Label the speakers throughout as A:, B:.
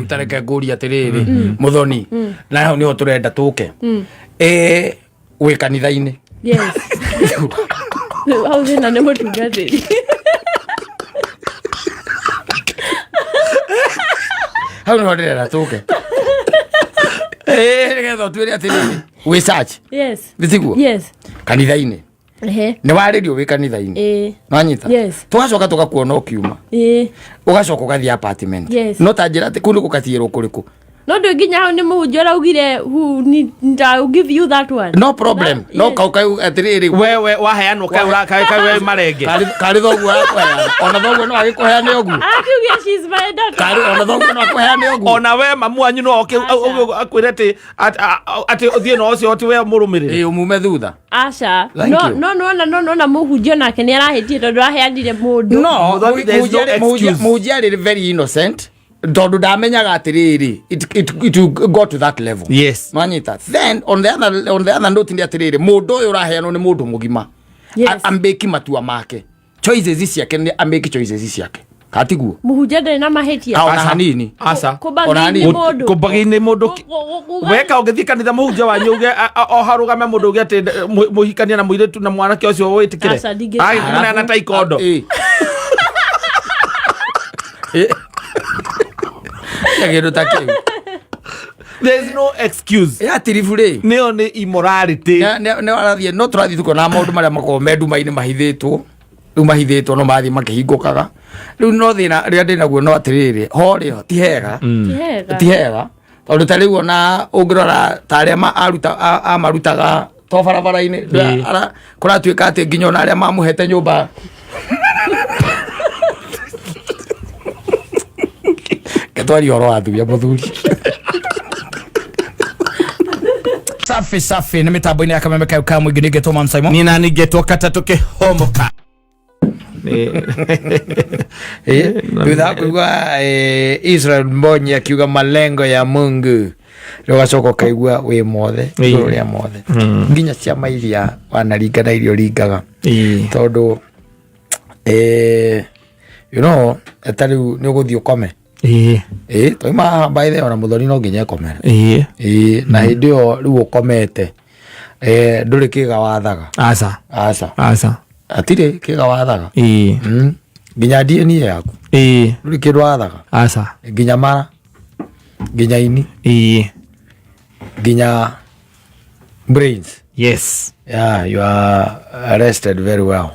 A: Tareke ngũrie atĩrĩrĩ, Mũthoni, na hau nĩho tũrenda tũke. Eh, wĩ kanitha-inĩ.
B: Yes, hau thĩna nĩ mũtungatĩri.
A: Hau nĩho ndĩrenda tũke. Eh, nĩgetha ũtwĩre atĩrĩrĩ, wĩ church.
B: Yes.
A: Nĩ tiguo?
B: Yes.
A: Kanitha-inĩ.
B: Ehe.
A: Nĩ warĩrio wĩ kanitha-inĩ.
B: Ĩĩ.
A: Nwanyita?
B: Yes.
A: Tũgacoka tũgakuona ũkiuma.
B: Ĩĩ.
A: Ũgacoka ũgathiĩ apartment.
B: Yes.
A: No ta njĩra atĩ kũu nĩ gũkatiĩrwo kũrĩkũ?
B: No ndũ nginya hau nĩ mũhunjia ũraugire who need, I'll give you that one.
A: No problem.
B: Na-
A: No
B: yes.
A: kau kau atĩrĩrĩ.
C: Wewe waheanwo kaĩ kaĩ we marenge.
A: Karĩ thoguo arakũheana. Ona thoguo no agĩkũheane ũguo.
B: Arakiugia she's my daughter.
A: Karĩ ona thoguo no akũheane ũguo.
C: Ona we mamu wanyu no oke
B: Aca.
C: akwĩre atĩ atĩ ũthiĩ na ũcio ti we mũrũmĩrĩre.
A: Ĩĩ, ũmume thutha.
B: Aca.
A: Thank
B: No
A: you.
B: no no no no na mũhunjia nake nĩ arahĩtie tondũ aheanire mũndũ.
A: No,
C: Mũthoni, there is no excuse.
A: mũhunjia arĩ very innocent tondũ ndamenyaga atĩrĩrĩ it will go to that level.
C: Yes.
A: Nwanyita. Then on the other note nĩ atĩrĩrĩ, mũndũ ũyũ ũraheanwo nĩ mũndũ mũgima.
B: Yes.
A: Ambĩki matua make, choices ciake, nĩ amĩki choices ciake, katiguo?
B: Mũhunjia ndarĩ na mahĩtia.
A: Ona
C: Aca.
A: hanini.
C: Aca.
B: Kũmbagĩinĩ
A: Ona hanini.
B: mũndũ.
C: Kũmbagĩinĩ mũndũ. Weka ũngĩthiĩ kanitha mũhunjia wanyu uge o harũgame mũndũ uge atĩ mũhikania na mũirĩtu na mwanake ũcio wĩtĩkĩre.
B: Aca, ndingĩ-
C: Agĩkũneana ta ikondo.
A: Ĩ. Ĩ. Kĩndũ ta kĩu.
C: There is no excuse.
A: Ya tiribu rĩ.
C: Nĩyo nĩ immorality.
A: Nĩ arathiĩ, no tũrathiĩ tukona maũndũ marĩa makoragwo me nduma-inĩ mahithĩtwo, rĩu mahithĩtwo no marathiĩ makĩhingũkaga rĩu. No thĩna rĩrĩa ndĩ naguo no atĩrĩrĩ, ho rĩ ti hega.
B: Ti hega.
A: Ti hega tondũ ta rĩu ona ũngĩrora ta arĩa amarutaga to barabara-inĩ. Kũratuĩka atĩ nginya ona arĩa mamũhete nyũmba ketwaria ũhoro wa thuya mũthuri. Safi safi, nĩ mĩtambo-inĩ ya Kameme kayo ka mũingĩ, nĩ ngetwo Man Simon.
C: Nĩ nani ngetwo katatũ kĩhomoka.
A: Thutha wa kũigua Israel Mbonyi akiuga malengo ya Mungu, rĩu ũgacoka ũkaigua wĩ mothe igũrũ rĩa mothe, nginya ciama iria wanaringa na iria ũringaga, tondũ ta rĩu nĩ ũgũthiĩ ũkome. Ĩ twaima haha, by the way, ona mũthoni no nginya ekomere. Ĩ na hĩndĩ ĩyo rĩu ũkomete, ndũrĩ kĩga wathaga.
C: Aca.
A: Aca.
C: Aca.
A: Hatirĩ kĩga wathaga. Nginya DNA yaku ndũrĩ kĩndũ wathaga.
C: Aca.
A: Nginya mara, nginya ini, nginya brains.
C: Yes.
A: Yeah, you are arrested very well.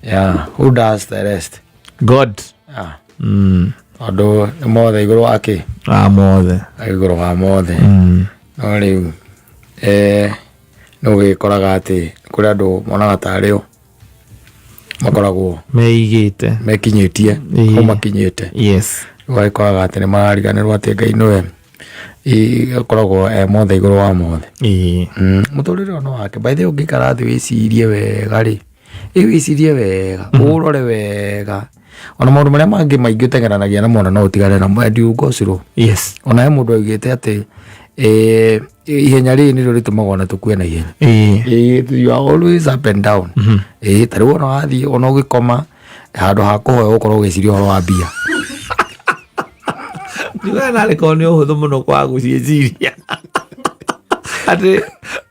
A: Yeah, who does the rest?
C: God.
A: Yeah. Tondũ nĩ mothe igũrũ wa kĩ?
C: A mothe.
A: Igũrũ wa mothe. No rĩu nĩ ũgĩkoraga atĩ kũrĩ andũ monaga tarĩ o makoragwo
C: meigĩte
A: mekinyĩtie kũu makinyĩte. Ũgagĩkoraga atĩ nĩ marariganĩrwo atĩ Ngai nĩwe akoragwo e mothe igũrũ wa mothe. Mũtũrĩre ũyũ no wake. By the way, ũngĩikara thĩ wĩcirie wega rĩ, ĩ wĩcirie wega, ũrore wega, ona maũndũ marĩa mangĩ maingĩ ũteng'eranagia namo ona no ũtigane namo and you go slow. Ona he mũndũ augĩte atĩ ihenya rĩrĩ nĩrĩo rĩtũmaga ona tũkue na ihenya. You are always up and down. Ta rĩu ona wathiĩ ona ũgĩkoma, handũ ha kũhoya ũkorwo ũgĩciria ũhoro wa mbia.
C: Ndiugaga narĩ korwo nĩ ũhũthũ mũno kwaga gũciĩciria atĩ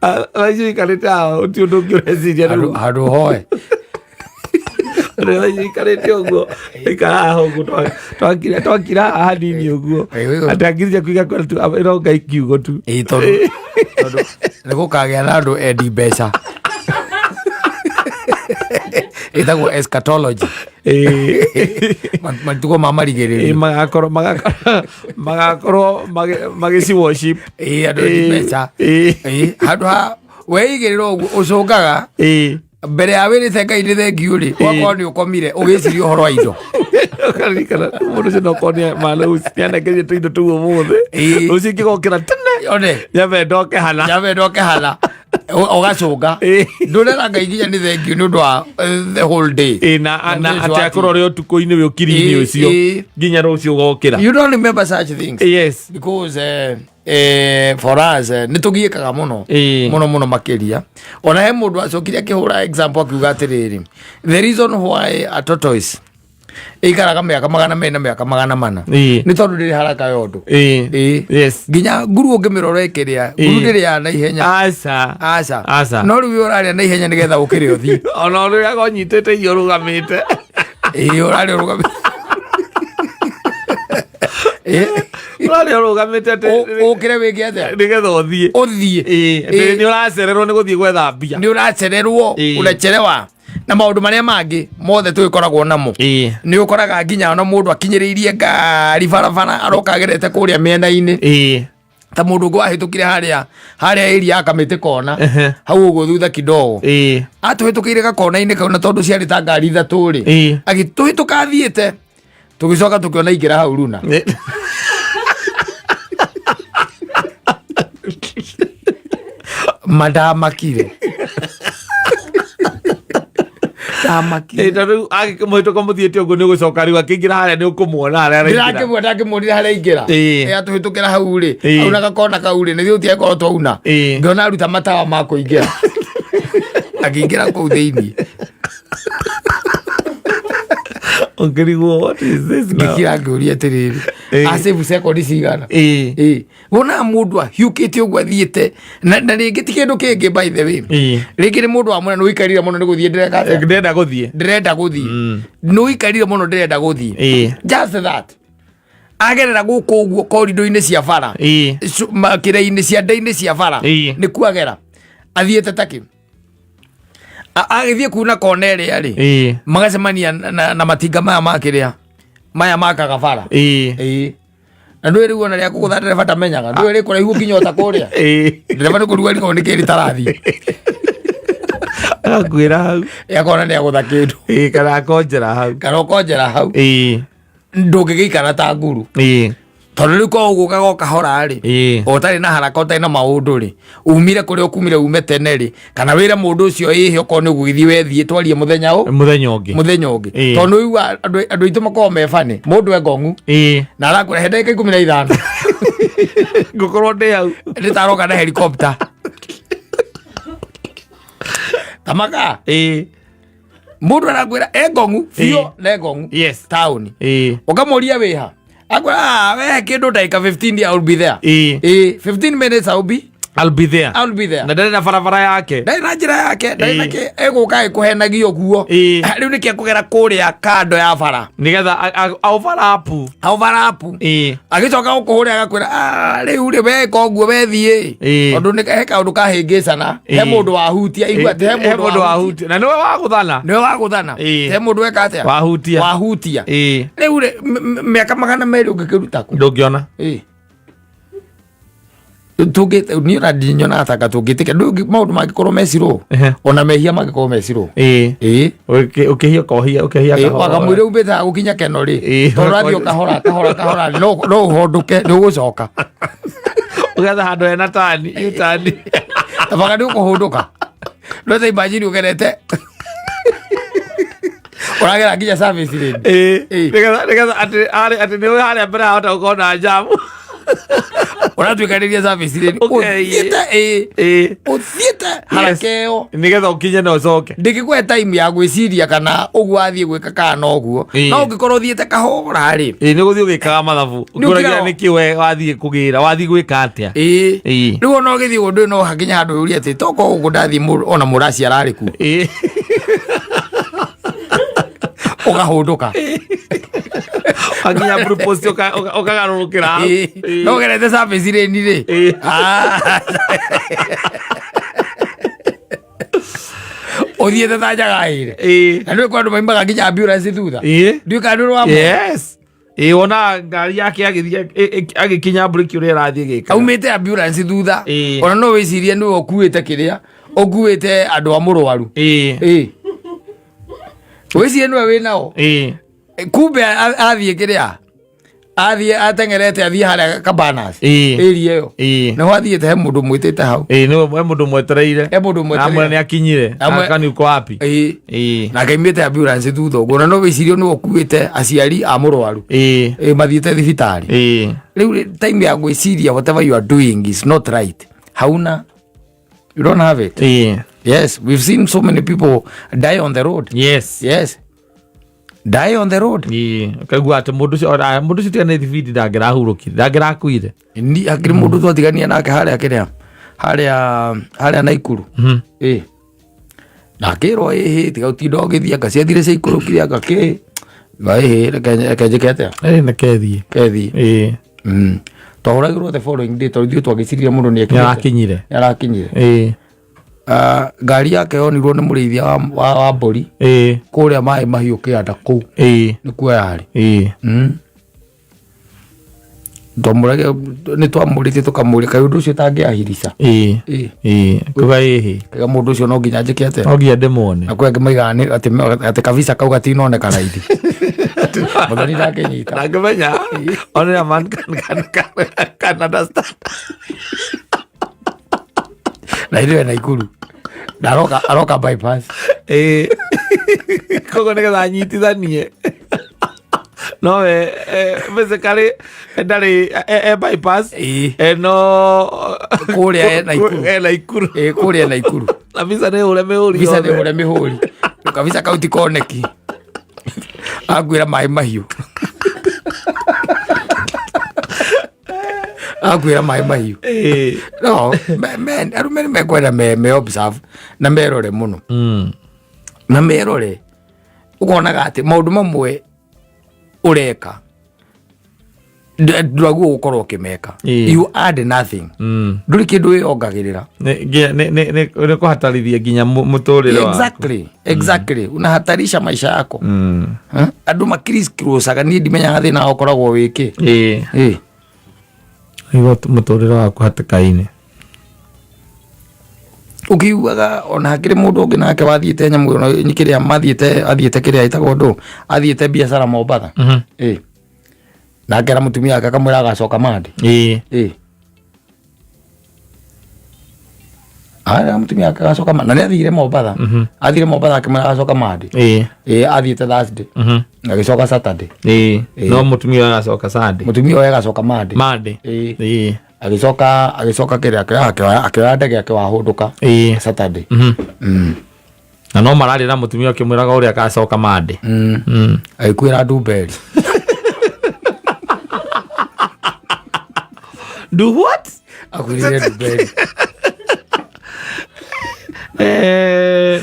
C: thaa ici ũikarĩte haha ti ũndũ ũngĩ ũreciria.
A: Handũ
C: Rĩu
A: handũ hoe.
C: Rĩu thaa ici ũikarĩte ũguo, ikara haha ũguo, twakira haha hanini ũguo. Atĩ akiri ciaku igakorwo tu ĩronga ikiugo tu.
A: Ĩĩ, tondũ nĩ gũkagĩa na andũ endi mbeca ĩtagwo eschatology. Matukũ ma marigĩrĩrio.
C: Magakorwo magĩci worship.
A: Ĩĩ, andũ endi mbeca. Ĩĩ, handũ ha weigĩrĩra ũguo ũcũngaga mbere ya wĩrĩte Ngai nĩ thengiũ rĩ, ũgakorwo nĩ ũkomire ũgĩciria ũhoro wa indo.
C: Ũkaririkana mũndũ ũcio nokorwo nĩanengerie tũindo tũu ũmũthĩ. Rũciũ ingĩgokĩra tene
A: one
C: nyambe ndoke hana.
A: Nyambe ndoke hana. Ũgacũnga ndũrera Ngai nginya nĩ thengiũ nĩ ũndũ wa the whole day.
C: Ĩĩ, na
A: Na
C: na
A: mũico
C: atĩ akorwo ũrĩ ũtukũ-inĩ wĩ ũkiri-inĩ ũcio nginya rũciũ ũgokĩra.
A: You don't remember such things because for us nĩ tũgiĩkaga mũno mũno mũno makĩria. Ona he mũndũ acokire akĩhũra example akiuga atĩrĩrĩ, the reason why a tortoise Ĩikaraga mĩaka 200 na mĩaka 400. Nĩ tondũ ndĩrĩ haraka ya ũndũ.
C: Yes.
A: Nginya nguru ũngĩmĩrora ĩkĩrĩa, nguru ndĩrĩaga na ihenya.
C: Aca.
A: Aca.
C: Aca.
A: No rĩu we ũrarĩa na ihenya nĩgetha ũkĩrĩ ũthiĩ.
C: Ona ũrĩaga ũnyitĩte irio ũrũgamĩte.
A: Ĩĩ, ũrarĩa ũrũgamĩte.
C: Ũrarĩa ũrũgamĩte atĩ
A: Ũkĩre wĩke atĩa?
C: Nĩgetha ũthiĩ.
A: Ũthiĩ.
C: Atĩ nĩ ũracererwo nĩ gũthiĩ gwetha mbia.
A: Nĩ ũracererwo, ũracherewa na maũndũ marĩa mangĩ mothe tũgĩkoragwo namo. Nĩ ũkoraga nginya ona mũndũ akinyĩrĩirie ngari barabara aroka agerete kũrĩa mĩena-inĩ. Ta mũndũ ũngĩ wahĩtũkire harĩa area ya Kamĩtĩ kona, hau ũguo thutha kidogo. Atũhĩtũkĩire gakona-inĩ kau, na tondũ ciarĩ ta ngari ithatũ rĩ, agĩtũhĩtũka athiĩte, tũgĩcoka tũkĩona ingĩra hau runa. Mandamakire. Ndamakire.
C: Tondũ rĩu agĩkĩmũhĩtũka mũthiĩte ũguo nĩ ũgũcoka rĩu akĩingĩra harĩa nĩ ũkũmuona harĩa araingĩra.
A: Ndĩrakĩmuona, ndakĩmuonire harĩa aingĩra. Atũhĩtũkĩra hau rĩ, auna gakona kau rĩ, nĩthiĩ ũtiakorwo twauna. Ngĩona aruta matawa ma kũingĩra. Akĩingĩra kũu thĩiniĩ.
C: Ũkĩrigwo, what is this now?
A: Ngĩkira ngĩũria atĩrĩrĩ, acĩbu sekondi cigana? Wonaga mũndũ ahiũkĩte ũguo athiĩte na rĩngĩ ti kĩndũ kĩngĩ, by the way. Rĩngĩ nĩ mũndũ wa mwena nĩ ũikarire mũno nĩ gũthiĩ ndĩreka atĩa?
C: Ndĩrenda gũthiĩ.
A: Ndĩrenda gũthiĩ. Nĩ ũikarire mũno ndĩrenda gũthiĩ. Just that. Agerera gũkũ ũguo korido-inĩ cia bara. Kĩrĩa-inĩ cianda-inĩ cia bara. Nĩ kuagera. Athiĩte takĩ. Agĩthiĩ kuna kona ĩrĩa rĩ. Magacemania na matinga maya ma kĩrĩa. Maya makaga bara. Na ndũĩ rĩu ona rĩa kũgũtha ndereba ndamenyaga. Ndũĩ rĩ kũraihu nginya ota kũrĩa. Ndereba nĩ kũrigwo arigagwo nĩ kĩrĩ tarathiĩ.
C: Agakuĩra hau.
A: Akona nĩ agũtha kĩndũ.
C: Kana akonjera hau.
A: Kana ũkonjera hau. Ndũngĩgĩikara ta nguru. Tondũ rĩu korwo ũgũkaga o kahora rĩ, ũtarĩ na haraka, ũtarĩ na maũndũ rĩ, umire kũrĩa ũkumire ume tene rĩ, kana wĩre mũndũ ũcio ĩhĩ okorwo nĩ ũgũgĩthiĩ wethiĩ twarie mũthenya ũ?
C: Mũthenya ũngĩ.
A: Mũthenya ũngĩ. Tondũ nĩ ũigua andũ aitũ makoragwo me bani, mũndũ e ngong'u. Na arakwĩra he ndagĩka 15.
C: Ngũkorwo ndĩ hau.
A: Nĩ ta aroka na helicopter. Tamaka. Mũndũ arakwĩra e ngong'u biũ na e ngong'u. Taũni. Ũkamũria wĩha. Akwĩra, we kĩndũ ndagĩka 15 I will be there. 15 minutes I will be.
C: I'll be there.
A: I'll be there.
C: Na ndarĩ na barabara yake.
A: Ndarĩ na njĩra yake, ndarĩ na kĩ, egũka ĩkũhenagia ũguo. Rĩu nĩkĩ ekũgera kũrĩa kando ya bara.
C: Nĩgetha overlap.
A: Overlap. Agĩcoka gũkũhũrĩra agakwĩra, rĩu rĩ weka ũguo wethiĩ. Tondũ nĩ he kaũndũ kahĩngĩcana. He mũndũ wahutia, igua atĩ he
C: He
A: mũndũ
C: mũndũ
A: wahutia.
C: wahutia. Na nĩwe wagũthana.
A: Nĩwe wagũthana. He mũndũ weka atĩa?
C: Wahutia.
A: Wahutia. Rĩu rĩ, mĩaka 200 ũngĩkĩruta kũ?
C: Ndũngĩona.
A: Tũngĩ, niĩ ona ndinyonaga ta tũngĩtĩkia. Ndũngĩ, maũndũ mangĩkorwo mecirwo. Ona mehia mangĩkorwo mecirwo.
C: Ũkĩhia ũkohia, ũkĩhia kahora.
A: Waga mwĩrĩ umbĩte gũkinya keno rĩ. Tondũ ũrathiĩ o kahora, kahora, kahora, no ũhondũke, nĩ ũgũcoka.
C: Ũgetha handũ hena tani, U-turn.
A: Tabaga nĩ ũkũhũndũka. No ta imagine ũgerete. Ũragera nginya service lane.
C: Nĩgetha atĩ nĩ ũĩ harĩa mbere hahota gũkorwo na jam.
A: Ũratuĩkanĩria service lane.
C: Ũkeiĩ.
A: Ũthiĩte, Ũthiĩte haraka ĩyo.
C: Nĩgetha ũkinye na ũcoke.
A: Ndĩngĩkũhe time ya gwĩciria kana ũguo wathiĩ gwĩka kana no ũguo. No ũngĩkorwo ũthiĩte kahora rĩ.
C: Nĩ ũgũthiĩ ũgĩkaga mathabu.
A: Nĩ ũkĩra
C: Ũkĩũragia nĩkĩ we wathiĩ kũgĩra, wathiĩ gwĩka atĩa?
A: Rĩu ona ũgĩthiĩ ũndũ no hakinya handũ ũrie atĩ tokorwo gũkũ ndathiĩ ona mũraci ararĩ kuo. Ũkahũndũka.
C: Hakinya blue post ũkagarũrũkĩra hau.
A: No ũgerete service lane rĩ. Ũthiĩte ta njagaĩre. Na nĩũĩ kwĩ andũ maimaga nginya ambulance thutha. Ndiũĩ kana nĩ ũrĩ wamona.
C: Yes. Wona ngari yake agĩthiĩ, agĩkinya breki ũrĩa ĩrathiĩ gĩka.
A: Aumĩte ambulance thutha. Ona no wĩcirie nĩwe ũkuĩte kĩrĩa, ũkuĩte andũ a mũrwaru. Wĩcirie nĩwe wĩnao. Kumbe athiĩ kĩrĩa, athiĩ ateng'erete athiĩ harĩa Cabanas. Area ĩyo. Nĩho athiĩte he mũndũ mwĩtĩte hau.
C: Nĩwe he mũndũ mwetereire.
A: He mũndũ mwetereire.
C: Amwe nĩ akinyire.
A: Amwe-
C: Aka ni uko wapi?
A: Na akaimĩte ambulance thutha ũguo. Na no wĩcirie nĩwe ũkuĩte aciari a mũrwaru. Mathiĩte thibitarĩ. Rĩu rĩ, time ya gwĩciria whatever you are doing is not right. Hauna. You don't have it. Yes, we've seen so many people die on the road.
C: Yes.
A: Yes. Die on the road.
C: Ĩĩ, ũkaigua atĩ mũndũ ũcio ona mũndũ ũcio tiga nĩ thibindi ndangĩrahurũkire, ndangĩrakuire.
A: Ni hakiri mũndũ twatigania nake harĩa kĩrĩa harĩa Naikuru. Ĩ na akĩrwo ĩhĩ tiga ũtinda ũgĩthiĩ, anga ciathire ciaikũrũkire, anga kĩ ĩhĩ, reke njĩke atĩa?
C: Ĩ, nĩkethiĩ.
A: Kethiĩ.
C: Ĩĩ.
A: Twahũragĩrwo the following day tondũ ithuĩ twagĩciria mũndũ nĩ
C: nĩarakinyire.
A: Nĩarakinyire.
C: Ĩĩ.
A: Ah, ngari yake yonirwo nĩ mũrĩithia wa mbũri
C: Ĩĩ.
A: kũrĩa maĩ mahiũ kĩanda kũu.
C: Ĩĩ.
A: Nĩkuo yarĩ.
C: Ĩĩ.
A: Nĩ twamũrĩtie tũkamũria kaĩ ũndũ ũcio ũtangĩahirica.
C: Ĩĩ.
A: Ĩĩ.
C: Ĩĩ, kuga ĩhĩ.
A: Kaiga mũndũ ũcio no nginya njĩke atĩa?
C: No nginya ndĩmuone.
A: Na kwĩ angĩ maigaga nĩ atĩ kabisa kau gatinoneka raithi, mũthoni ndangĩnyita.
C: Ndangĩmenya. Only a man can understand.
A: Na ithuĩ Naikuru na aroka bypass.
C: Ĩĩ, koguo nĩgetha anyitithanie nowe basically ndarĩ e bypass.
A: Ĩĩ.
C: No
A: Kũrĩa e Naikuru.
C: E Naikuru.
A: Ĩĩ, kũrĩa Naikuru.
C: Na visa nĩ hũre mĩhũri
A: visa nĩ
C: yothe.
A: hũre mĩhũri, kabisa kau ti koneki, akuĩra maĩ mahiũ, akuĩra maĩ mahiũ.
C: Ĩĩ.
A: No arũme nĩ mekwenda me observe na merore mũno. Na merore ũkonaga atĩ maũndũ mamwe ũreka ndũraguo gũkorwo ũkĩmeka.
C: Ĩĩ.
A: You add nothing. Ndũrĩ kĩndũ wĩongagĩrĩra.
C: Nĩ kũhatarithia nginya mũtũrĩre waku.
A: Exactly, unahatarisha maisha yako. Huh? Andũ makiriskrocaga, niĩ ndimenyaga thĩna wao ũkoragwo wĩkĩ.
C: Ĩĩ.
A: Ĩĩ.
C: Igua mũtũrĩre waku hatĩka-inĩ.
A: Ũkiugaga ona hakĩrĩ mũndũ ũngĩ nake wathiĩte nyamũ ĩno kĩrĩa mathiĩte, athiĩte kĩrĩa ĩtagwo ndũ, athiĩte biacara Mombatha. Ĩĩ, nake era mũtumia wake akamwĩra agacoka mandi.
C: Ĩĩ.
A: Ĩĩ, ara mũtumia wake agacoka na nĩ athire Mombatha. Athire Mombatha akĩmwĩra agacoka mandi.
C: Ĩĩ.
A: Ĩĩ, athiĩte Thursday, agĩcoka Saturday.
C: Ĩĩ.
A: Ĩĩ.
C: No mũtumia ũyũ agacoka Sunday.
A: Mũtumia ũyũ agacoka mandi.
C: Monday.
A: Ĩĩ.
C: Ĩĩ.
A: Agĩcoka kĩrĩa akĩoya ndege akĩwahũndũka
C: Ĩĩ.
A: Saturday.
C: Na no mararĩ na mũtumia ũkĩmwĩraga ũrĩa agacoka Monday.
A: Agĩkuĩra ndumberi.
C: Do what?
A: Akuĩrire ndumberi.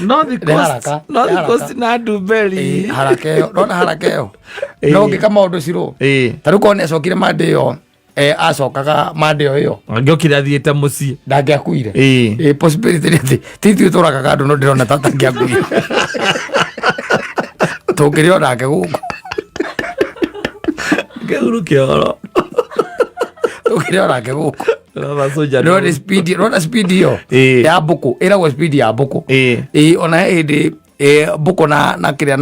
C: North
A: Nĩ
C: Coast,
A: haraka,
C: North
A: nĩ haraka.
C: Coast na Ndumberi.
A: Ĩĩ, haraka ĩyo nona haraka ĩyo
C: Ĩĩ.
A: no ngĩka maũndũ cirũ.
C: Ĩĩ.
A: Ta rĩu korwo nĩ acokire mande ĩyo, acokaga mande ĩyo
C: Angĩokire athiĩte mũciĩ.
A: Ndangĩakuire.
C: Ĩĩ.
A: Ĩĩ, possibility nĩ atĩ ti ithuĩ tũragaga andũ, no ndĩrona ta atangĩakuire tũngĩrĩ onake gũkũ.
C: Ngĩhurukia ũhoro.
A: Tũngĩrĩ onake gũkũ.
C: Macoja.
A: Nĩwona speed, nĩwona speed ĩyo
C: Ĩĩ.
A: ya mbũkũ, ĩragwo speed ya mbũkũ.
C: Ĩĩ.
A: Ĩĩ, ona he hĩndĩ mbũkũ na kĩrĩa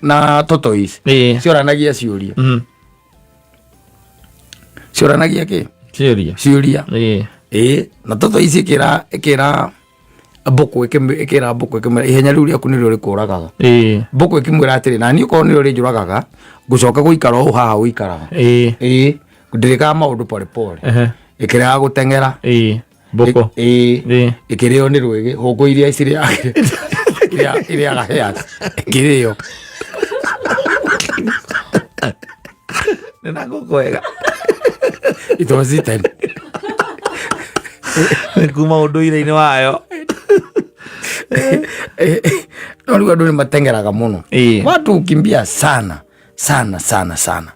A: na tortoise
C: Ĩĩ.
A: cioranagia ciũria. Cioranagia kĩ?
C: Ciũria.
A: Ciũria.
C: Ĩĩ.
A: Ĩĩ, na tortoise ĩkĩra mbũkũ, ĩkĩra mbũkũ ĩkĩmwĩra ihenya rĩu rĩaku nĩrĩo rĩkũragaga.
C: Ĩĩ.
A: Mbũkũ ĩkĩmwĩra atĩrĩ, na niĩ okorwo nĩrĩo rĩnjũragaga, ngũcoka gũikara ũũ haha ũikaraga.
C: Ĩĩ.
A: Ĩĩ, ndĩrĩkaga maũndũ pole pole. Ĩkĩrega gũteng'era.
C: Ĩĩ. Mbũkũ.
A: Ĩĩ.
C: Ĩĩ.
A: Ĩkĩrĩo nĩ rwĩgĩ, hũngũ iria cirĩaga irĩaga hairs, ĩkĩrĩo.
C: Nĩ na ngũkũ wega.
A: It was eaten.
C: Nĩ kuma ũndũire-inĩ wayo.
A: No rĩu andũ nĩ mateng'eraga mũno.
C: Ĩĩ.
A: Watu hukimbia sana sana sana sana,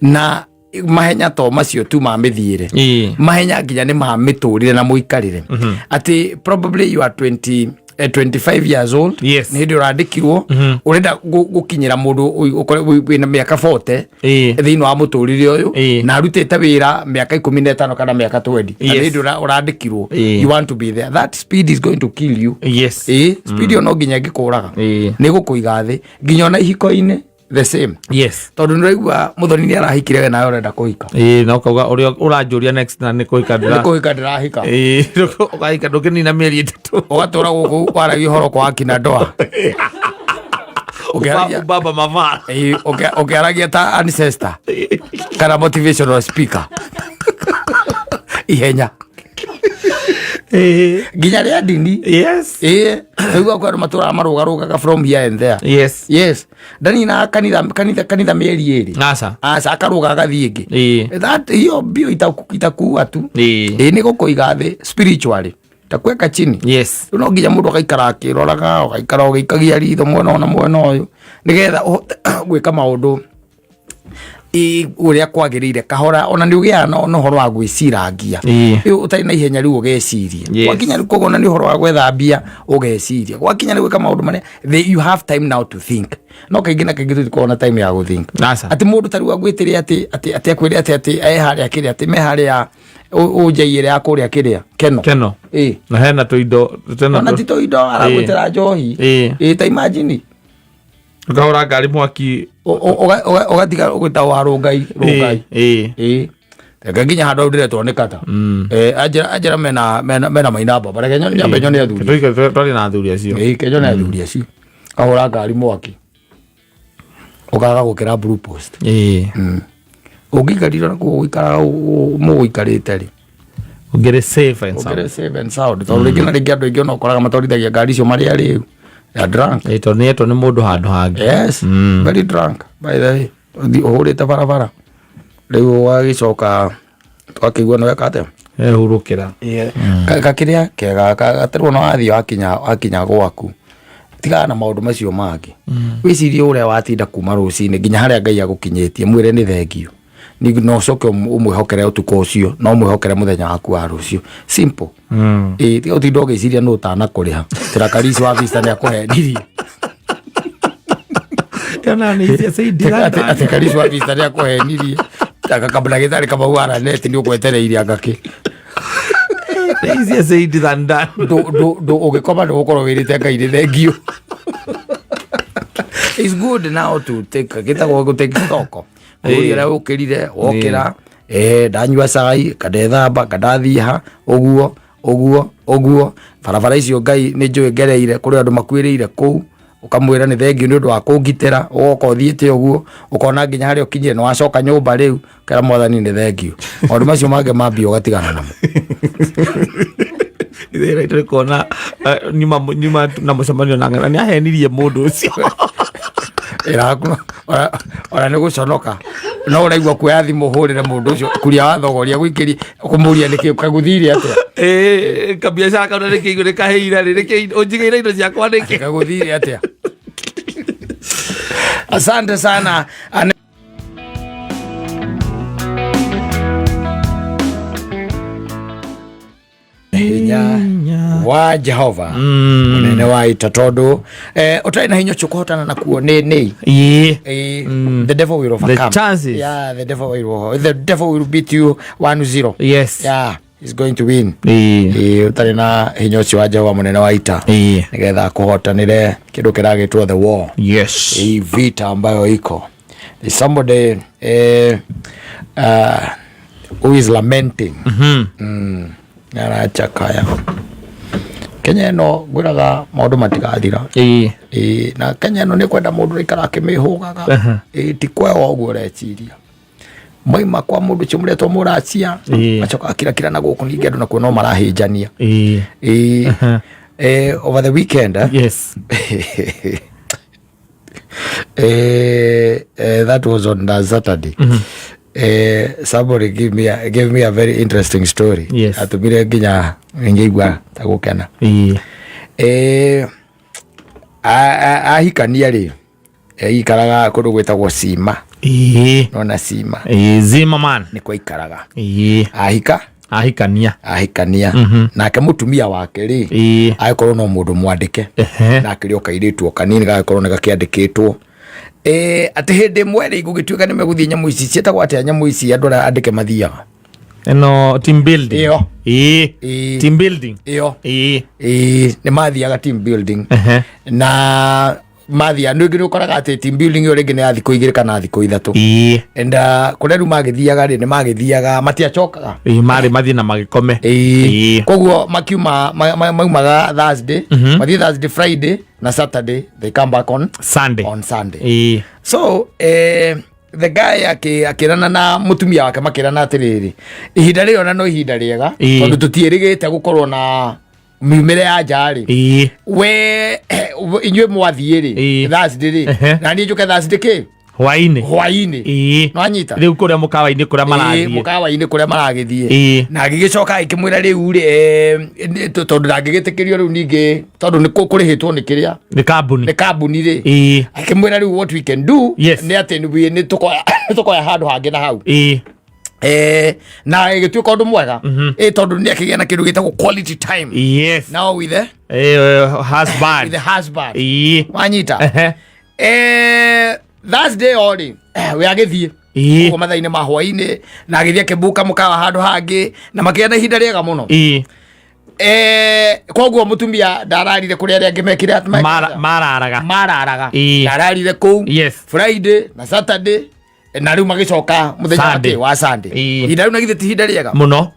A: na mahenya to macio tu ma mĩthiĩre.
C: Ĩĩ.
A: Mahenya nginya nĩ ma mĩtũrĩre na mũikarĩre, atĩ probably you are 20, 25 years old. Nĩ hĩndĩ ũrandĩkirwo, ũrenda gũkinyĩra mũndũ wĩna mĩaka 40
C: Ĩĩ.
A: thĩinĩ wa mũtũrĩre ũyũ
C: Ĩĩ.
A: na arutĩte wĩra mĩaka 15 kana mĩaka 20 na nĩ hĩndĩ ũrandĩkirwo.
C: Ĩĩ.
A: You want to be there. That speed is going to kill you. Ĩĩ, speed ĩyo no nginya ĩngĩkũraga.
C: Ĩĩ.
A: Nĩ gũkũiga thĩ nginya ona ihiko-inĩ the same. Tondũ nĩ ũraigua mũthoni nĩ arahikire, we nawe ũrenda kũhika.
C: Ĩĩ, na ũkauga ũrĩa ũranjũria next na nĩ kũhika
A: Nĩ
C: ndĩra.
A: kũhika ndĩrahika.
C: Ĩĩ, ũkahika ndũkĩnina mĩeri 3.
A: Ũgatũra gũkũ waragia ũhoro kwa akina ndoa. Ũkĩaragia
C: Baba mavaa.
A: Ĩĩ, ũkĩaragia ta ancestor kana motivational speaker, ihenya. Nginya rĩa ndini. Ĩĩ, rĩu akwĩ andũ matũraga marũgarũgaga from here and there. Yes, ndaninaga kanitha kanitha kanitha mĩeri 2.
C: Aca.
A: Aca, akarũga agathiĩ ĩngĩ. That hiyo mbio itakuua tu. Ĩĩ, nĩ gũkũiga thĩ spiritually, itakuweka chini. Rĩu no nginya mũndũ agaikara akĩroraga, ũgaikara ũgĩikagia ritho mwena ũyũ na mwena ũyũ, nĩgetha ũhote gwĩka maũndũ ũrĩa kwagĩrĩire kahora. Ona nĩ ũgĩaga na ũhoro wa gwĩcirangia. Rĩu ũtarĩ na ihenya, rĩu ũgeciria. Gwakinya rĩu koguo ona nĩ ũhoro wa gwetha mbia, ũgeciria. Gwakinya nĩ gwĩka maũndũ marĩa you have time now to think. No kaingĩ na kaingĩ tũtikoragwo na time ya gũthink.
C: Aca.
A: Atĩ mũndũ ta rĩu agwĩtĩre atĩ akwĩre atĩ e harĩa kĩrĩa, atĩ me harĩa ũnjai ĩrĩa ya kũrĩa kĩrĩa keno.
C: Keno.
A: Ĩĩ.
C: Na hena tũindo tena.
A: Ona ti tũindo, aragwĩtĩra njohi. Ĩĩ, ta imagine.
C: Ũkahũra ngari mwaki.
A: Ũgatiga ũgĩta wa rũngai rũngai. Ĩĩ, reke nginya handũ hau ndĩretwo nĩ kata. Anjĩra mena maina mbamba, reke nyambe nyone athuri.
C: Twarĩ na athuri acio.
A: Ĩĩ, ke nyone athuri acio. Kahũra ngari mwaki, ũkaga gũkĩra blue post. Ũngĩikarire na kũu gũikaraga mũgũikarĩte rĩ,
C: Ũngĩrĩ safe and sound.
A: Ũngĩrĩ safe and sound, tondũ rĩngĩ na rĩngĩ andũ aingĩ ona ũkoraga matwarithagia ngari icio marĩ arĩu. They are drunk.
C: Ĩĩ, tondũ nĩetwo nĩ mũndũ handũ hangĩ.
A: Yes, very drunk, by the way. Ũthiĩ ũhũrĩte barabara, rĩu ũgagĩcoka twakĩigua nĩ weka atĩa.
C: Ehurũkĩra.
A: Gakĩrĩa kega gaterwo na wathiĩ wakinya gwaku, tigana na maũndũ macio mangĩ, wĩcirie ũrĩa watinda kuma rũcinĩ nginya harĩa Ngai agũkinyĩtie, mwĩre nĩ thengio. Na ũcoke ũmwĩhokere ũtukũ ũcio na ũmwĩhokere mũthenya waku wa rũciũ. Simple. Ĩĩ, tiga ũtinda ũgĩciria nũ ũtanakũrĩha tĩrakarisi wa vista nĩ akũhenirie.
C: Yona nĩ icia saidi.
A: Atĩ karisi wa vista nĩ akũhenirie ndagĩtarĩ Kamau araneti nĩ ũgwetereire angakĩ.
C: Nĩ icia saidi than done.
A: Ndũ ũgĩkoma nĩ gũkorwo wĩrĩte Ngai nĩ thengio. It's good now to take, gĩtagwo gũ take stock, kũria ũrĩa ũkĩrire wokĩra, ndanyua cai, kandethamba, kandathiĩ ha ũguo ũguo ũguo barabara icio Ngai nĩ njũĩ ngereire kũrĩ andũ makuĩrĩire kũu, ũkamwĩra nĩ thengio nĩ ũndũ wa kũngitĩra, ũgoka ũthiĩte ũguo ũkona nginya harĩa ũkinyire, nĩ wacoka nyũmba rĩu ũkera Mwathani nĩ thengio. Maũndũ macio mangĩ mambia ũgatigana namo.
C: Ithe tũrĩ kuona nyuma na mũcemanio na ng'ana nĩ ahenirie mũndũ ũcio.
A: Ĩraku ona nĩ gũconoka no ũraigua kuoya thimũ hũrĩre mũndũ ũcio kuria wa thogoria gũikĩria kũmũria nĩkĩ kagũthire atĩa.
C: Ĩĩ, kabiacara kau na nĩkĩ nĩ kaheire rĩ, nĩkĩ ũnjigĩire indo ciakwa nĩkĩ?
A: Kagũthire atĩa. Asante sana. Hinya wa Jehova mũnene wa ita, tondũ ũtarĩ na hinya ũcio kũhotana nakuo nĩ the devil will overcome.
C: Chances.
A: Yeah, the devil will beat you 1-0. Yeah, he's going to win. Ũtarĩ na hinya ũcio wa Jehova mũnene wa ita, nĩgetha kũhotanĩre kĩndũ kĩragĩtwo the war. Hii vita ambayo iko. There's somebody who is lamenting. Arachakaya Kenya ĩno, ngwĩraga maũndũ matigathira. Ĩĩ, na Kenya ĩno nĩ kwenda mũndũ ũraikara akĩmĩhũgaga. Ĩĩ, ti kwewa ũguo ũreciria moima kwa mũndũ ũcio mũretwo mũracia. Macoka akirakira na gũkũ ningĩ andũ nakuo no marahĩnjania. Ĩĩ. Over the weekend, that was on the Saturday. Somebody gave me a very interesting story. Atumire nginya ngĩigua ta gũkena. Ahikania rĩ, ikaraga kũndũ gwĩtagwo Cima. Nona Cima?
C: Zimmerman.
A: Nĩkuo aikaraga. Ahika
C: Ahikania.
A: Ahikania, nake mũtumia wake rĩ, agĩkorwo no mũndũ mwandĩke, na akĩrĩ o kairĩtu o kanini gagĩkorwo nĩ gakĩandĩkĩtwo. Atĩ hĩndĩ ĩmwe rĩ, gũgĩtuĩka nĩ megũthiĩ nyamũ ici ciĩtagwo atĩa, nyamũ ici andũ arĩa andĩke mathiaga?
C: Ĩno team building.
A: Ĩyo.
C: Team building.
A: Ĩyo. Ĩĩ, nĩ mathiaga team building. Na mathiaga nĩ nĩ ũkoraga atĩ team building ĩyo rĩngĩ nĩ ya thikũ 2 kana thikũ 3. And kũrĩa rĩu magĩthiaga rĩ, nĩ magĩthiaga matiacokaga.
C: Ĩĩ, marĩ mathiĩ na magĩkome.
A: Koguo makiuma maumaga Thursday, mathiĩ Thursday, Friday na Saturday, they come back on
C: Sunday.
A: On Sunday.
C: Ĩĩ.
A: So The guy akĩrana na mũtumia wake, makĩrana atĩrĩrĩ, ihinda rĩrĩ ona no ihinda rĩega, tondũ tũtiĩrĩgĩte gũkorwo na miumĩre ya nja rĩ, we inyuĩ mwathiĩ rĩ Thursday rĩ, na niĩ njũke Thursday kĩ
C: Hwainĩ.
A: Hwainĩ. Nwanyita?
C: Rĩu kũrĩa mũkawa-inĩ kũrĩa marathiĩ.
A: Mũkawa-inĩ kũrĩa maragĩthiĩ. Na agĩgĩcoka agĩkĩmwĩra rĩu rĩ, tondũ ndangĩgĩtĩkĩrio rĩu ningĩ, tondũ nĩ kũrĩhĩtwo nĩ kĩrĩa,
C: nĩ kambuni,
A: nĩ kambuni rĩ, akĩmwĩra rĩu what we can do nĩ atĩ nĩ tũkoya handũ hangĩ na hau. Na ĩgĩtuĩka ũndũ mwega, tondũ nĩ akĩgĩa na kĩndũ gĩtagwo quality time now with the
C: Husband.
A: With the husband. Wanyita?
C: Ehe.
A: Thursday o rĩ, we agĩthiĩ ũguo mathaa-inĩ ma hwainĩ, na agĩthiĩ akĩbuka mũkawa handũ hangĩ, na makĩgĩa na ihinda rĩega mũno. Koguo mũtumia ndararire kũrĩa arĩa angĩ mekire atĩ
C: Mararaga.
A: Mararaga. Ndararire kũu Friday na Saturday, na rĩu magĩcoka mũthenya wa
C: Sunday.
A: kĩ? Wa Sunday. Ihinda rĩu na githĩ ti ihinda rĩega
C: mũno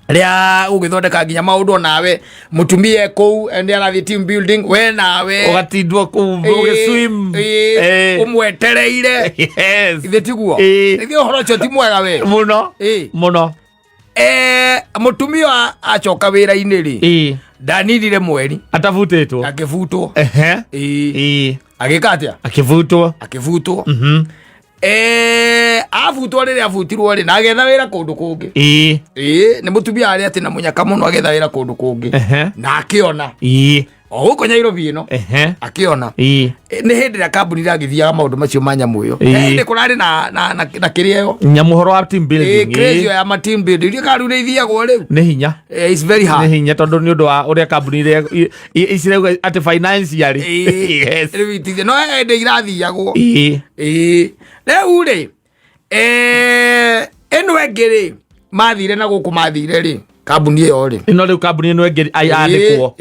A: rĩa gũgĩthondeka nginya maũndũ, onawe mũtumia e kũu, nĩ arathiĩ team building, we nawe
C: ũgatindwo kũu ũgĩswim.
A: Ũmwetereire. Ithe tiguo? Ithe ũhoro ũcio ti mwega we?
C: Mũno. Mũno.
A: Mũtumia acoka wĩra-inĩ rĩ, ndaninire mweri
C: atabutĩtwo.
A: Akĩbutwo. Agĩka atĩa?
C: Akĩbutwo.
A: Akĩbutwo. Abutwo, rĩrĩa abutirwo rĩ, na agetha wĩra kũndũ kũngĩ. Nĩ mũtumia arĩa atĩ na mũnyaka mũno, agetha wĩra kũndũ kũngĩ na akĩona o gũkũ Nyairobi ĩno. Akĩona. Nĩ hĩndĩ ĩrĩa kambuni ĩragĩthiaga maũndũ macio ma nyamũ ĩyo. Hĩndĩ kũrarĩ na kĩrĩa ĩyo
C: Nyamũ ũhoro wa team building.
A: Craze ĩyo ya ma team building iria karu nĩ ithiagwo rĩu.
C: Nĩ hinya.
A: It's very
C: Nĩ
A: hard.
C: hinya, tondũ nĩ ũndũ wa ũrĩa kambuni iria cirauga atĩ financially.
A: Rĩu itithia, no hĩndĩ irathiagwo. Rĩu rĩ, ĩno ĩngĩ rĩ, mathire na gũkũ mathire rĩ, kambuni ĩyo rĩ,
C: Ĩno rĩu kambuni ĩno ĩngĩ yandĩkwo.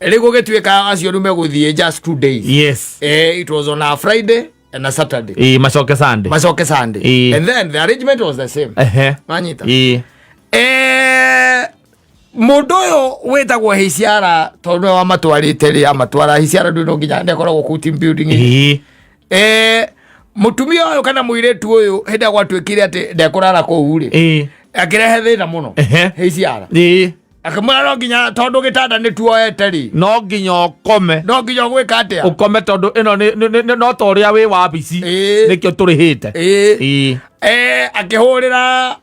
A: Rĩu gũgĩtuĩka acio rĩu megũthiĩ just 2 days. It was on a Friday and a Saturday.
C: Macoke Sunday.
A: Macoke Sunday. And then the arrangement was the same. Manyita? Mũndũ ũyũ wĩtagwo Hiciara, tondũ nĩwe wamatwarĩte rĩ, amatwara Hiciara ndũ no nginya nĩ akoragwo kũu team building. Mũtumia ũyũ kana mũirĩtu ũyũ, hĩndĩ ĩrĩa gwatuĩkire atĩ ndekũrara kũu rĩ, akĩrehe thĩna mũno. Hiciara akĩmwĩra no nginya, tondũ gĩtanda nĩ tuoete rĩ,
C: no nginya ũkome.
A: No nginya ũgwĩka atĩa?
C: Ũkome, tondũ ĩno no ta ũrĩa wĩ wabici, nĩkĩo tũrĩhĩte.
A: Akĩhũrĩra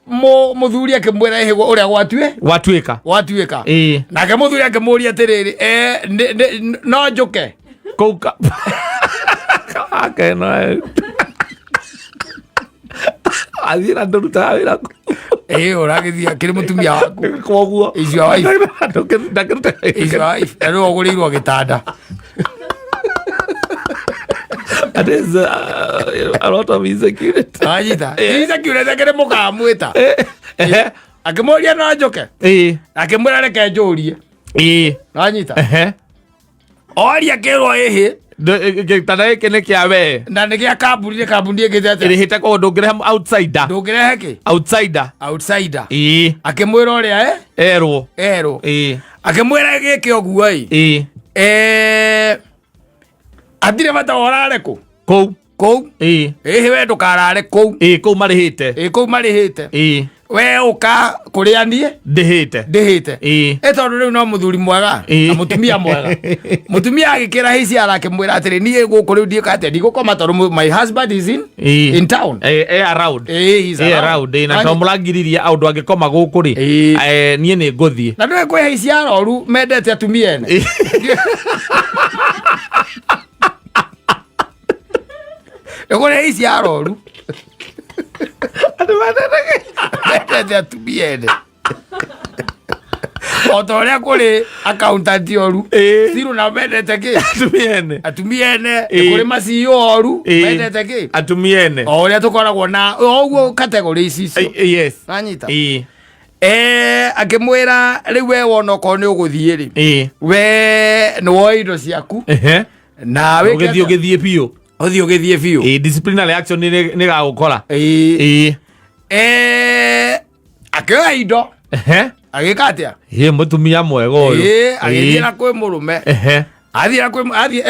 A: mũthuri akĩmwĩra ĩhĩ ũrĩa gwatue
C: Gwatuĩka.
A: Gwatuĩka. Nake mũthuri akĩmũria atĩrĩrĩ, no njũke
C: kũu ka akena athiĩ na ndũrutaga wĩra kũu.
A: Ũragĩthiĩ akĩrĩ mũtumia waku.
C: Koguo
A: Is your wife.
C: Ndakĩruta.
A: Is your wife. Na rĩu ũgũrĩirwo gĩtanda.
C: That is a lot of insecurity.
A: Wanyita? Insecurity akĩrĩ mũkamwĩta. Akĩmũria no njũke, akĩmwĩra reke njũrie. Wanyita? Oria akĩrwo ĩhĩ.
C: Gĩtanda gĩkĩ nĩ kĩa we.
A: Na nĩ gĩa kambuni, nĩ kambuni ĩngĩte atĩa?
C: Ĩrĩhĩte, koguo ndũngĩrehe outsider.
A: Ndũngĩrehe kĩ?
C: Outsider.
A: Outsider. Akĩmwĩra ũrĩa
C: Erwo.
A: Erwo. Akĩmwĩra gĩke ũguo ĩ, hatirĩ bata wa ũrare kũ
C: Kũu.
A: Kũu. Ĩhĩ, we ndũkarare kũu.
C: Kũu marĩhĩte.
A: Kũu marĩhĩte. We ũka kũrĩa niĩ
C: ndĩhĩte.
A: Ndĩhĩte. Ĩ tondũ rĩu no mũthuri mwega na mũtumia mwega, mũtumia agĩkĩra hiciara akĩmwĩra atĩrĩ, niĩ gũkũ rĩu ndiĩka atĩa, ndigũkoma tondũ my husband is in town.
C: Around.
A: He's around.
C: Around, na to mũrangiririe aũndũ angĩkoma gũkũ rĩ, niĩ nĩ ngũthiĩ.
A: Na ndũĩ kwĩ hiciara oru mendete atumia ene. Nĩ kũrĩ hiciara oru
C: Andũ mendete
A: mendete atumia ene, o ta ũrĩa kũrĩ accountant oru cirũ nao mendete kĩ?
C: Atumia ene.
A: Atumia ene. Nĩ kũrĩ ma-CEO oru mendete kĩ?
C: Atumia ene.
A: O ũrĩa tũkoragwo na o ũguo category ici icio. Nanyita? Akĩmwĩra rĩu we wona okorwo nĩ ũgũthiĩ rĩ, we nĩ woe indo ciaku na wĩke
C: ũgĩthiĩ
A: atĩa?
C: Ũgĩthiĩ biũ.
A: Ũthiĩ ũgĩthiĩ biũ.
C: Disciplinary action nĩ gagũkora.
A: Akĩoya indo, agĩka atĩa?
C: Ĩ mũtumia mwega ũyũ.
A: Agĩthiĩ na kwĩ mũrũme. Athiĩra kwĩ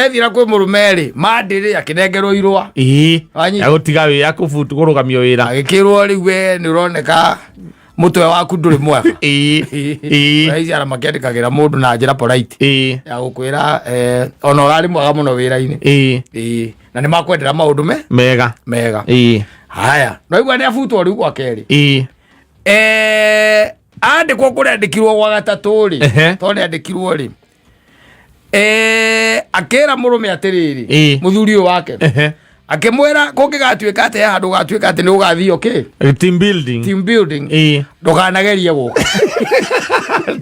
A: ethiĩra kwĩ mũrũme rĩ, mandĩrĩ akĩnengerwo irũa. Wanyita?
C: Ya gũtiga wĩ ya kũbutu kũrũgamio wĩra.
A: Agĩkĩrwo rĩu we nĩ ũroneka mũtwe waku ndũrĩ mwega.
C: Ĩĩ. Ĩĩ.
A: Raici ara makĩandĩkagĩra mũndũ na njĩra polite ya gũkwĩra ona ũrarĩ mwega mũno wĩra-inĩ. Ĩĩ. Na nĩ makwendera maũndũ me
C: Mega.
A: mega. Haya, no igua nĩ abutwo rĩu gwa kerĩ. Andĩkwo kũrĩa andĩkirwo gwa gatatũ rĩ, tondũ nĩ andĩkirwo rĩ, akĩra mũrũme atĩrĩrĩ, mũthuri ũyũ wake, akĩmwĩra kũngĩgatuĩka atĩ he handũ gatuĩka atĩ nĩ ũgathiĩ kĩ
C: Team building.
A: Team building, ndũkanagerie gũka.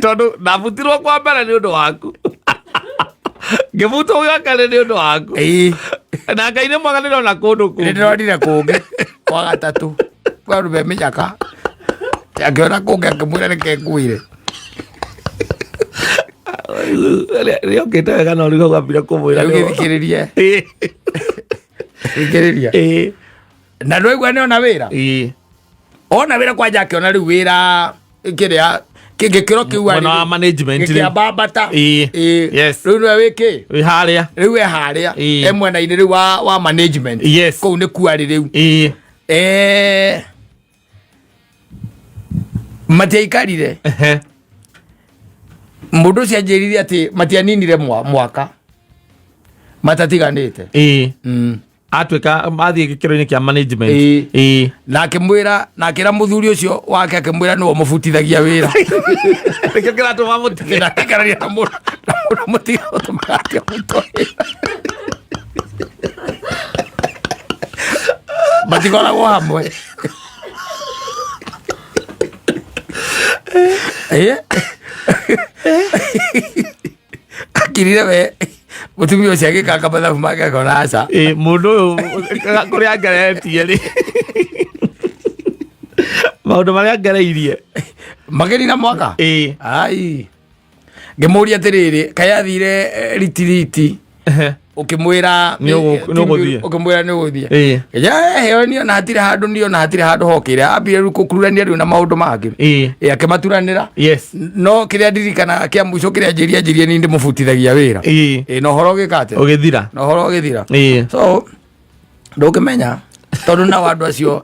C: Tondũ ndabutirwo kwa mbere nĩ ũndũ waku, ngĩbutwo gwa kerĩ nĩ ũndũ waku. Na Ngai nĩ mwega, ndĩrona kũndũ
A: Nĩ
C: kũngĩ.
A: ndĩronire kũngĩ kwa gatatũ kwa andũ me mĩnyaka, akĩona kũngĩ akĩmwĩra reke ngwĩre.
C: Rĩokĩte wega no rĩu wambire kũmwĩra.
A: Rĩu gĩthikĩrĩrie, thikĩrĩria. Na ndwaigua nĩ ona wĩra, ona wĩra kwanja akĩona rĩu wĩra kĩrĩa gĩkĩro kĩu
C: Mwena wa management rĩu.
A: gĩkĩambambata. Rĩu nĩwe wĩkĩ?
C: Wĩ harĩa.
A: Rĩu e harĩa, e mwena-inĩ rĩu wa management. Kũu nĩ kuarĩ rĩu. Matiaikarire. Mũndũ ũcio anjĩrire atĩ matianinire mwaka matatiganĩte.
C: Atuĩka athiĩ gĩkĩro-inĩ kĩa management.
A: Na akĩmwĩra, na akĩra mũthuri ũcio wake, akĩmwĩra nĩwe ũmũbutithagia wĩra.
C: Nĩkĩo kĩratũma mũtige.
A: Na akĩkarania na mũndũ na mũndũ mũtiga ũtũmaga atĩa mũtwe wĩra. Matikoragwo hamwe. Akirire we mũtumia ũcio agĩkanga mathabu make akona aca.
C: Mũndũ ũyũ kũrĩa angeretie rĩ, maũndũ marĩa angereirie.
A: Makĩrina mwaka. Ai, ngĩmũria atĩrĩrĩ, kaĩ athire ritiriti ũkĩmwĩra
C: Nĩ ũgũthiĩ.
A: Ũkĩmwĩra nĩ ũgũthiĩ. Heo niona hatirĩ handũ, niona hatirĩ handũ hokĩre, ambire rĩu kũkururania rĩu na maũndũ mangĩ. Akĩmaturanĩra. No kĩrĩa ndirikanaga kĩa mũico kĩrĩa njĩria njĩrie ni ndĩmũbutithagia wĩra. Na ũhoro ũgĩka atĩa?
C: Ũgĩthira.
A: Na ũhoro ũgĩthira. So ndũngĩmenya tondũ nao andũ acio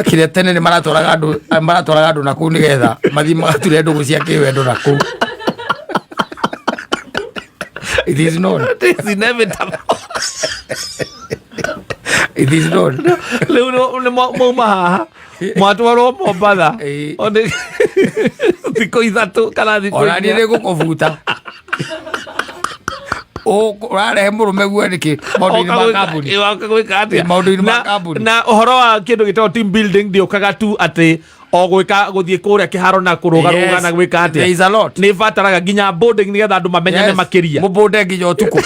A: kĩrĩa tene nĩ maratwaraga andũ, maratwaraga andũ na kũu nĩgetha mathiĩ magature ndũgũ cia kĩwendo na kũu. It is known.
C: It is inevitable.
A: It is known.
C: Rĩu nĩ mauma haha mwatwarwo Mombatha. One thikũ 3 kana thikũ
A: Ona niĩ
C: 4.
A: nĩ ngũkũbuta. Ũrarehe mũrũme guo nĩkĩ maũndũ-inĩ ma kambuni?
C: Oka gwĩka atĩa?
A: Maũndũ-inĩ ma kambuni.
C: Na ũhoro wa kĩndũ gĩtagwo team building ndĩũkaga tu atĩ o gwĩka gũthiĩ kũrĩa kĩharo na kũrũgarũga na gwĩka atĩa.
A: There is a lot.
C: Nĩ ĩbataraga nginya bonding nĩgetha andũ mamenyane makĩria.
A: Mũbũnde nginya ũtukũ.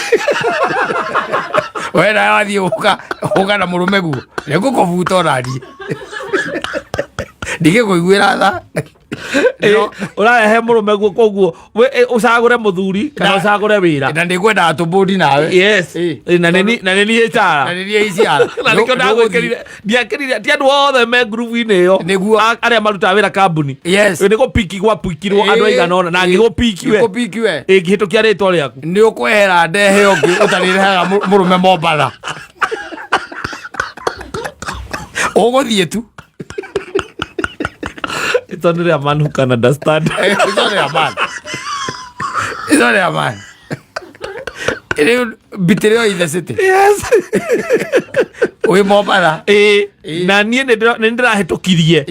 A: We nawe wathiĩ ũka na mũrũme guo nĩ ngũkũbuta ona niĩ ndigĩkũiguĩra tha.
C: Ũrarehe mũrũme guo, koguo ũcagũre mũthuri kana ũcagũre wĩra.
A: Na nĩ ngwendaga tũbũndi nawe.
C: Na nĩ na nĩ niĩ
A: Na
C: HR.
A: nĩ niĩ HR.
C: Na nĩkĩo ndagwĩkĩrire, ndiakĩrire ti andũ othe me ngurubu-inĩ ĩyo.
A: Nĩguo.
C: Arĩa marutaga wĩra kambuni. Nĩ gũpiki gwapikirwo andũ aigana ũna na ngĩgũpiki we.
A: Ngĩgũpiki we.
C: Ĩngĩhĩtũkia rĩtwa rĩaku.
A: Nĩ ũkwehera ndehe ũngĩ ũtarĩrehaga mũrũme Mombatha. Ũgũthiĩ tu.
C: It's only a man who can understand.
A: It's only a man. It's only a man. Rĩu mbitĩrĩo in the city. Wĩ Mombatha.
C: Na niĩ nĩ ndĩrahĩtũkirie.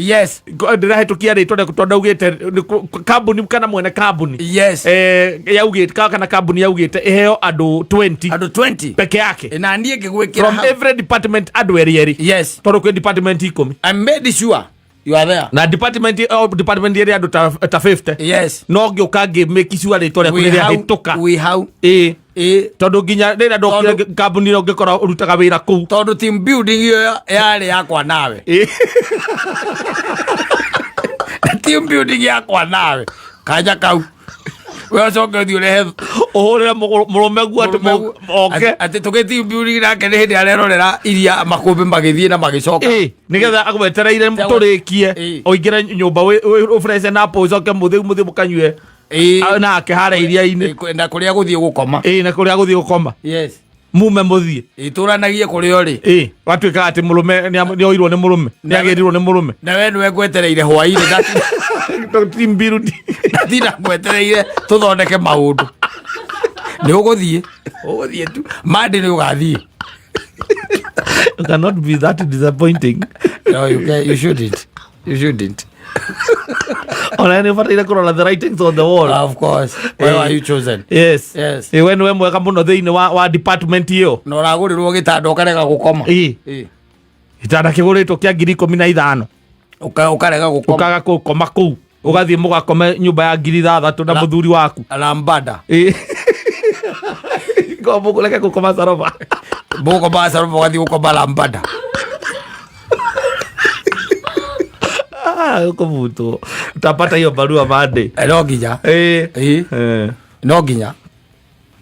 C: Ndĩrahĩtũkia rĩtwa rĩaku tondũ ndaugĩte nĩ kambuni kana mwene kambuni. Yaugĩte kana kambuni yaugĩte ĩheo andũ 20.
A: Andũ 20.
C: Peke yake.
A: Na niĩ ngĩgwĩkĩra
C: From
A: hau.
C: every department andũ erĩ erĩ. Tondũ kwĩ department 10.
A: I made sure you are there.
C: Na department, o department ĩrĩ andũ ta 50. No ngĩũka ngĩ make sure rĩtwa rĩaku
A: Wĩ
C: nĩ
A: hau,
C: rĩahĩtũka.
A: wĩ hau.
C: Tondũ nginya rĩrĩa ndokire kambuni ĩyo ngĩkora ũrutaga wĩra kũu.
A: Tondũ team building ĩyo yarĩ yakwa nawe. Team building yakwa nawe. Kanya kau. We ũcoke ũthiĩ ũrehe
C: ũhũrĩre mũrũme guo atĩ
A: Mũrũme guo.
C: oke.
A: Atĩ tũgĩ team building nake nĩ hĩndĩ arerorera iria makũmbĩ magĩthiĩ na magĩcoka.
C: Nĩgetha agwetereire tũrĩkie, ũingĩre nyũmba ũfreshen up, ũcoke mũthiĩ mũkanyue. Nake harĩa iria-inĩ.
A: Na kũrĩa gũthiĩ gũkoma.
C: Ĩĩ, na kũrĩa gũthiĩ gũkoma.
A: Yes.
C: Mume mũthiĩ.
A: Itũranagie kũrĩa ũrĩ.
C: Ĩĩ, gwatuĩkaga atĩ mũrũme nĩoirwo nĩ mũrũme, nĩagĩrirwo nĩ mũrũme.
A: Na we nĩwe ngwetereire hwainĩ.
C: Team building.
A: Ndatinda ngwetereire tũthondeke maũndũ. Nĩ ũgũthiĩ. Ũgũthiĩ tu. Monday nĩ ũgathiĩ.
C: You cannot be that disappointing.
A: No, you can, you shouldn't. You shouldn't.
C: Ona nĩ ũbataire kũrora the writings on the wall.
A: Of course. Where were you chosen?
C: Yes.
A: Yes.
C: Ĩ, we nĩwe mwega mũno thĩinĩ wa department ĩyo.
A: Na ũragũrĩrwo gĩtanda ũkarega gũkoma.
C: Ĩ.
A: Ĩ.
C: Gĩtanda kĩgũrĩtwo kĩa 15,000.
A: Ũkarega gũkoma.
C: Ũkaga gũkoma kũu. Ũgathiĩ mũgakome nyũmba ya 6,000 na mũthuri waku.
A: Lambada.
C: Ĩ. Ngombo reke gũkoma Sarova.
A: Mũgũkoma Sarova ũgathiĩ gũkoma Lambada.
C: Ũkũbutwo. Utapata hiyo barua Monday.
A: No nginya.
C: Ĩ.
A: Ĩ. No nginya.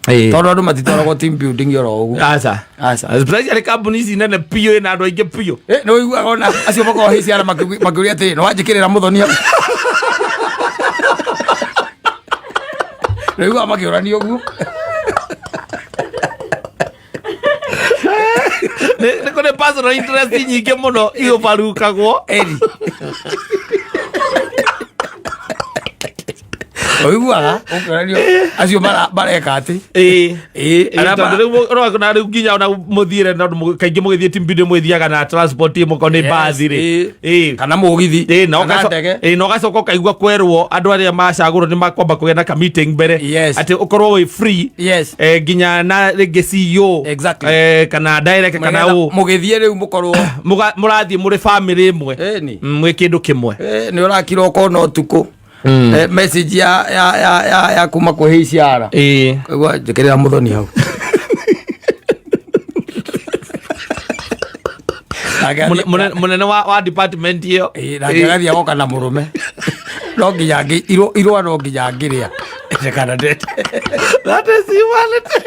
A: Tondũ andũ matitwaragwo team building oro ũguo.
C: Aca.
A: Aca.
C: Especially kambuni ici nene biũ ĩna andũ aingĩ biũ.
A: Nĩ ũiguaga ona acio makoragwo HR makĩũria atĩrĩ, nĩ wanjĩkĩrĩra mũthoni hau? Nĩ ũiguaga makĩũrania ũguo?
C: Nĩ kũrĩ personal interest nyingĩ mũno igũbarukagwo.
A: Eri. Ũiguaga ũkĩũranio acio mareka atĩ?
C: Ĩ.
A: Ĩ,
C: Ĩ,
A: arĩa
C: tondũ rĩu ũrona rĩu nginya ona mũthiĩre na ũndũ kaingĩ mũgĩthiĩ team building mũgĩthiaga na transport ĩ mũkorwo nĩ
A: Yes,
C: mbathi rĩ.
A: ĩ.
C: Ĩ.
A: Kana mũgithi,
C: Ĩ, na
A: kana ndege.
C: ĩ, na ũgacoka ũkaigua kwerwo andũ arĩa macagũrwo nĩ makwamba kũgĩa na ka meeting mbere.
A: Yes.
C: Atĩ ũkorwo wĩ free.
A: Yes.
C: Nginya na rĩngĩ CEO.
A: Exactly.
C: Kana director kana
A: Mũgetha
C: ũ.
A: Mũgĩthiĩ rĩu mũkorwo.
C: Mũrathiĩ mũrĩ family ĩmwe.
A: Ĩni.
C: Mwĩ kĩndũ kĩmwe.
A: Nĩ ũrakira ũkona ũtukũ. Message ya kuma kwĩ HR.
C: Ĩ.
A: Kaigua njĩkĩrĩra mũthoni hau.
C: Mũnene wa department ĩyo.
A: Ĩ, nake agathiĩ agoka na mũrũme. No nginya irũa no nginya ngĩrĩa. Kana ndete.
C: That is humanity.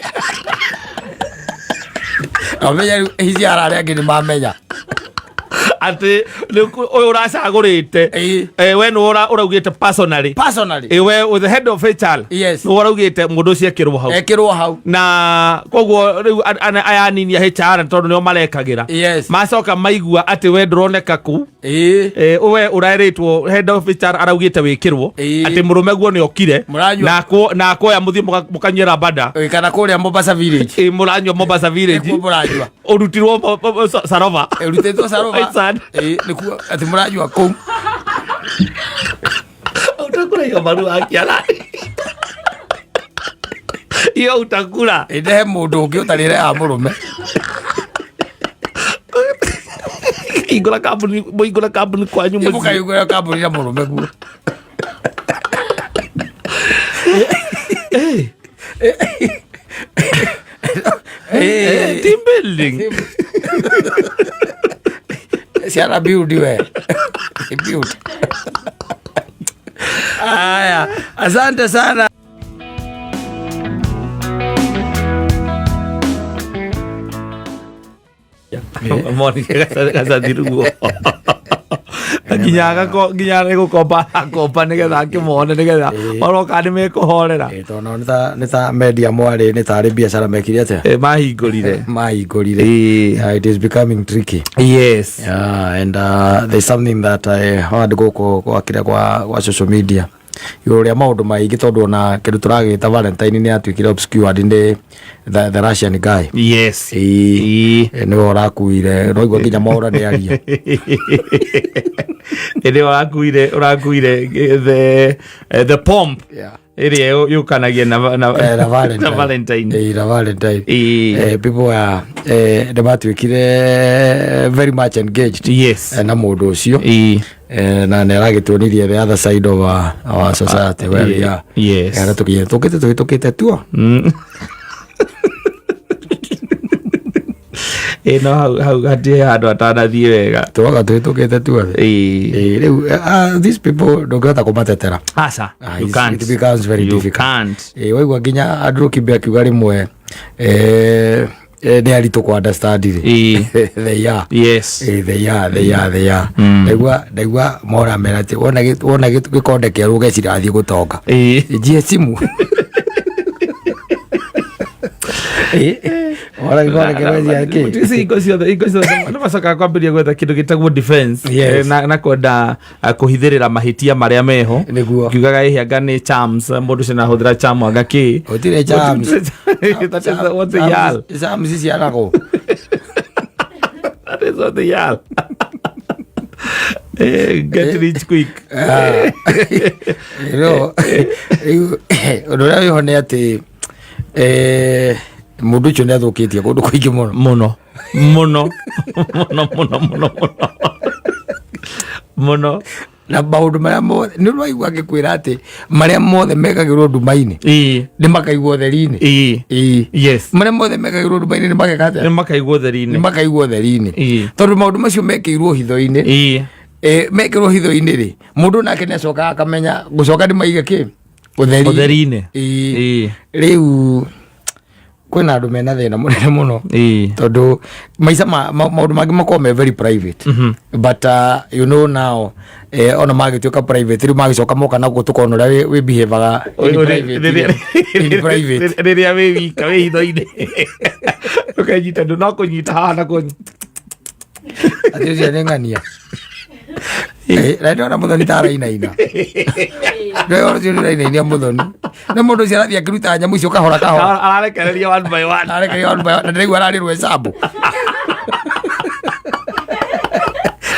A: Na ũmenye rĩu HR arĩa angĩ nĩ mamenya.
C: Atĩ ũyũ ũracagũrĩte.
A: Ĩ.
C: We nĩwe ũraugĩte personally.
A: Personally.
C: We with the head of HR.
A: Yes.
C: Nĩwe ũraugĩte mũndũ ũcio ekĩrwo hau.
A: Ekĩrwo hau.
C: Na koguo rĩu aya anini a HR tondũ nĩo marekagĩra.
A: Yes.
C: Macoka maigua atĩ we ndũroneka kũu.
A: Ĩ.
C: We ũrerĩtwo head of HR araugĩte wĩkĩrwo.
A: Ĩ.
C: Atĩ mũrũme guo nĩokire.
A: Mũranyua.
C: Na akoya mũthiĩ mũkanyuĩra bada.
A: Ĩ, kana kũrĩa Mombasa Village.
C: Ĩ, mũranyua Mombasa Village.
A: Nĩkuo mũranyua.
C: Ũrutirwo Sarova.
A: Ũrutĩtwo Sarova.
C: Ai, sad.
A: Ĩ, nĩkuo atĩ mũranyua kũu.
C: Utakula hiyo barua akiala. Hiyo utakula.
A: Ĩ, ndehe mũndũ ũngĩ ũtarĩre ya mũrũme.
C: Ingũra kambuni, mũingũra kambuni kwanyu
A: Ĩ,
C: mũciĩ.
A: mũkaingũra kambuni na mũrũme guo.
C: Team building.
A: Ciana build we. Build. Aya, asante sana.
C: Monire gacathiruguo. Nginya agako nginya nĩ gũkomba akomba nĩgetha akĩmone nĩgetha oroka nĩ mekũhorera.
A: Ĩ, tondũ nĩ ta media mwarĩ nĩ tarĩ biacara mekire atĩa?
C: Mahingũrire.
A: Mahingũrire. Yeah, it is becoming tricky.
C: Yes.
A: Yeah, and there's something that I heard gũkũ gwa kĩrĩa kwa social media igũrũ rĩa maũndũ maingĩ tondũ ona kĩndũ tũragĩta Valentine nĩ yatuĩkire obscured nĩ the Russian guy.
C: Yes.
A: Ĩ, nĩwe ũrakuire, no igua nginya Mwaũra nĩ aria.
C: Ĩrĩa ũrakuire the pomp.
A: Yeah.
C: Ĩrĩa yũkanagia
A: Na Valentine.
C: na Valentine.
A: Na Valentine.
C: Ĩ.
A: People are nĩ matuĩkire very much engaged.
C: Yes.
A: Na mũndũ ũcio.
C: Ĩ.
A: Na nĩ aragĩtuonirie the other side of our society where we are.
C: Yes.
A: Na tũkinyĩte tũkĩte tũhĩtũkĩte tuo.
C: Ĩ, no hau hatirĩ handũ hatanathiĩ wega.
A: Tũroga tũhĩtũkĩte tuo.
C: Ĩ.
A: Rĩu, these people ndũngĩhota kũmatetera.
C: Aca, you can't.
A: It becomes very
C: You
A: difficult.
C: can't.
A: Waigua nginya Andrew Kibe akiuga rĩmwe, Nĩ aritũ kũ understand rĩ. They are.
C: Yes.
A: They are, they are, they are. Ndaigua mora mera atĩ wona gĩkonde kĩerũ ũgeciria athiĩ gũtonga. Njie simu. Wona gĩkonde kĩerũ ũgeciria kĩ?
C: Ici hingo ciothe nĩ macokaga kwambĩrĩria gwetha kĩndũ gĩtagwo defense. Na kwenda kũhithĩrĩra mahĩtia marĩa meho.
A: Nĩguo.
C: Ngiugaga ĩhĩ anga nĩ charms, mũndũ ũcio nahũthĩra charm anga kĩ.
A: Gũtirĩ charms.
C: That is what they are.
A: Charms iciaragwo.
C: That is what they are. Get rich quick.
A: Ah. Rĩu ũndũ ũrĩa wĩho nĩ atĩ mũndũ ũcio nĩ athũkĩtie kũndũ kũingĩ mũno.
C: Mũno mũno mũno mũno mũno mũno mũno.
A: Na maũndũ marĩa mothe nĩ ũraigua angĩkwĩra atĩ marĩa mothe mekagĩrwo nduma-inĩ nĩ makaigwo ũtheri-inĩ. Ĩĩ. Marĩa mothe mekagĩrwo nduma-inĩ nĩ mageka
C: Nĩ
A: atĩa?
C: makaigwo
A: Nĩ
C: ũtheri-inĩ.
A: makaigwo ũtheri-inĩ. Tondũ maũndũ macio mekĩirwo hitho-inĩ, mekĩrwo hitho-inĩ rĩ, mũndũ nake nĩ acokaga akamenya gũcoka nĩ maige kĩ ũtheri.
C: Ũtheri-inĩ.
A: Ĩĩ. Rĩu kwĩna andũ mena thĩna mũnene mũno tondũ maica maũndũ mangĩ makoragwo me very private, but you know now, ona magĩtuĩka private, rĩu magĩcoka moka naguo tũkona ũrĩa wĩ behavior in private, in private.
C: Rĩrĩa wĩ wika wĩ hitho-inĩ ũkenyita ndũ no kũnyita haha na kũ.
A: Atĩ ũcio nĩ ng'ania. Na ndĩrona Mũthoni ta arainaina. Ndĩrona ũcio nĩ ũrainainia Mũthoni nĩ mũndũ ũcio arathiĩ akĩruta nyamũ icio kahora kahora.
C: Ararekereria one by one.
A: Arekereria one by one, na ndĩraigua ararĩrwo ecambu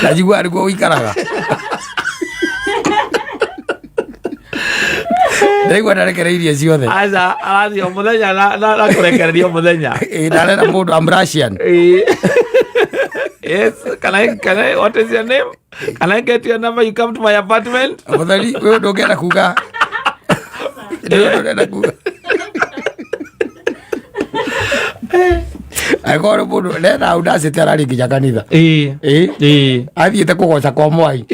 A: na njiguaga nĩguo ũikaraga. Ndĩraigua ndarekereirie ciothe.
C: Aca arathiĩ o mũthenya na kũrekereria o mũthenya.
A: Ĩ, ndarera mũndũ, I'm Russian.
C: Yes, can I, what is your name? Can I get your number? You come to my apartment?
A: Mũthoni, wĩ ũndũ ũngĩenda kuga? Nĩ ũndũ ũrenda kuga angĩkorwo nĩ mũndũ nena audacity ararĩ nginya kanitha? Ĩ, athiĩte kũgoca kwa Mwai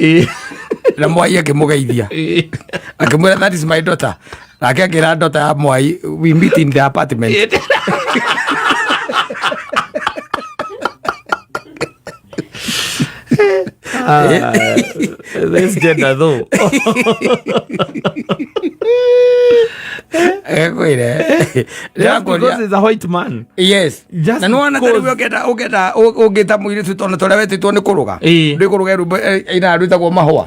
A: na Mwai akĩmũgeithia, akĩmwĩra, "That is my daughter." Nake akĩra daughter ya Mwai, "We meet in the apartment."
C: Ah, this gender though.
A: Ekwĩre.
C: Just because he's a white man.
A: Yes.
C: Just
A: Na nĩwona ta rĩu ũngĩenda ũngĩta mũirĩtu tondũ ta ũrĩa wetĩtwo nĩ kũrũga, ndĩ kũrũga rwĩmbo ainaga rwĩtagwo Mahũa,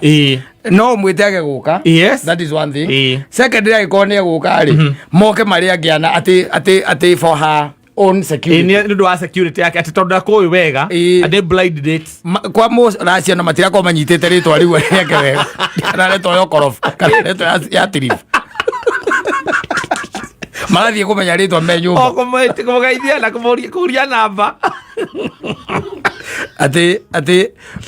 A: no mwĩte age gũka. That is one thing. Secondly, angĩkorwo nĩ egũka rĩ, moke marĩ angĩ ana atĩ for her own security.
C: Nĩ ũndũ wa security yake atĩ tondũ ndakũĩ wega. Andĩ blind date.
A: Kwa mũraciana matirakorwo manyitĩte rĩtwa rĩu rĩake wega, kana rĩtwa ya ũkorobu kana rĩtwa ya tirif, marathiĩ kũmenya rĩtwa me nyũmba.
C: O kũmũgeithia na kũmũria namba.
A: Atĩ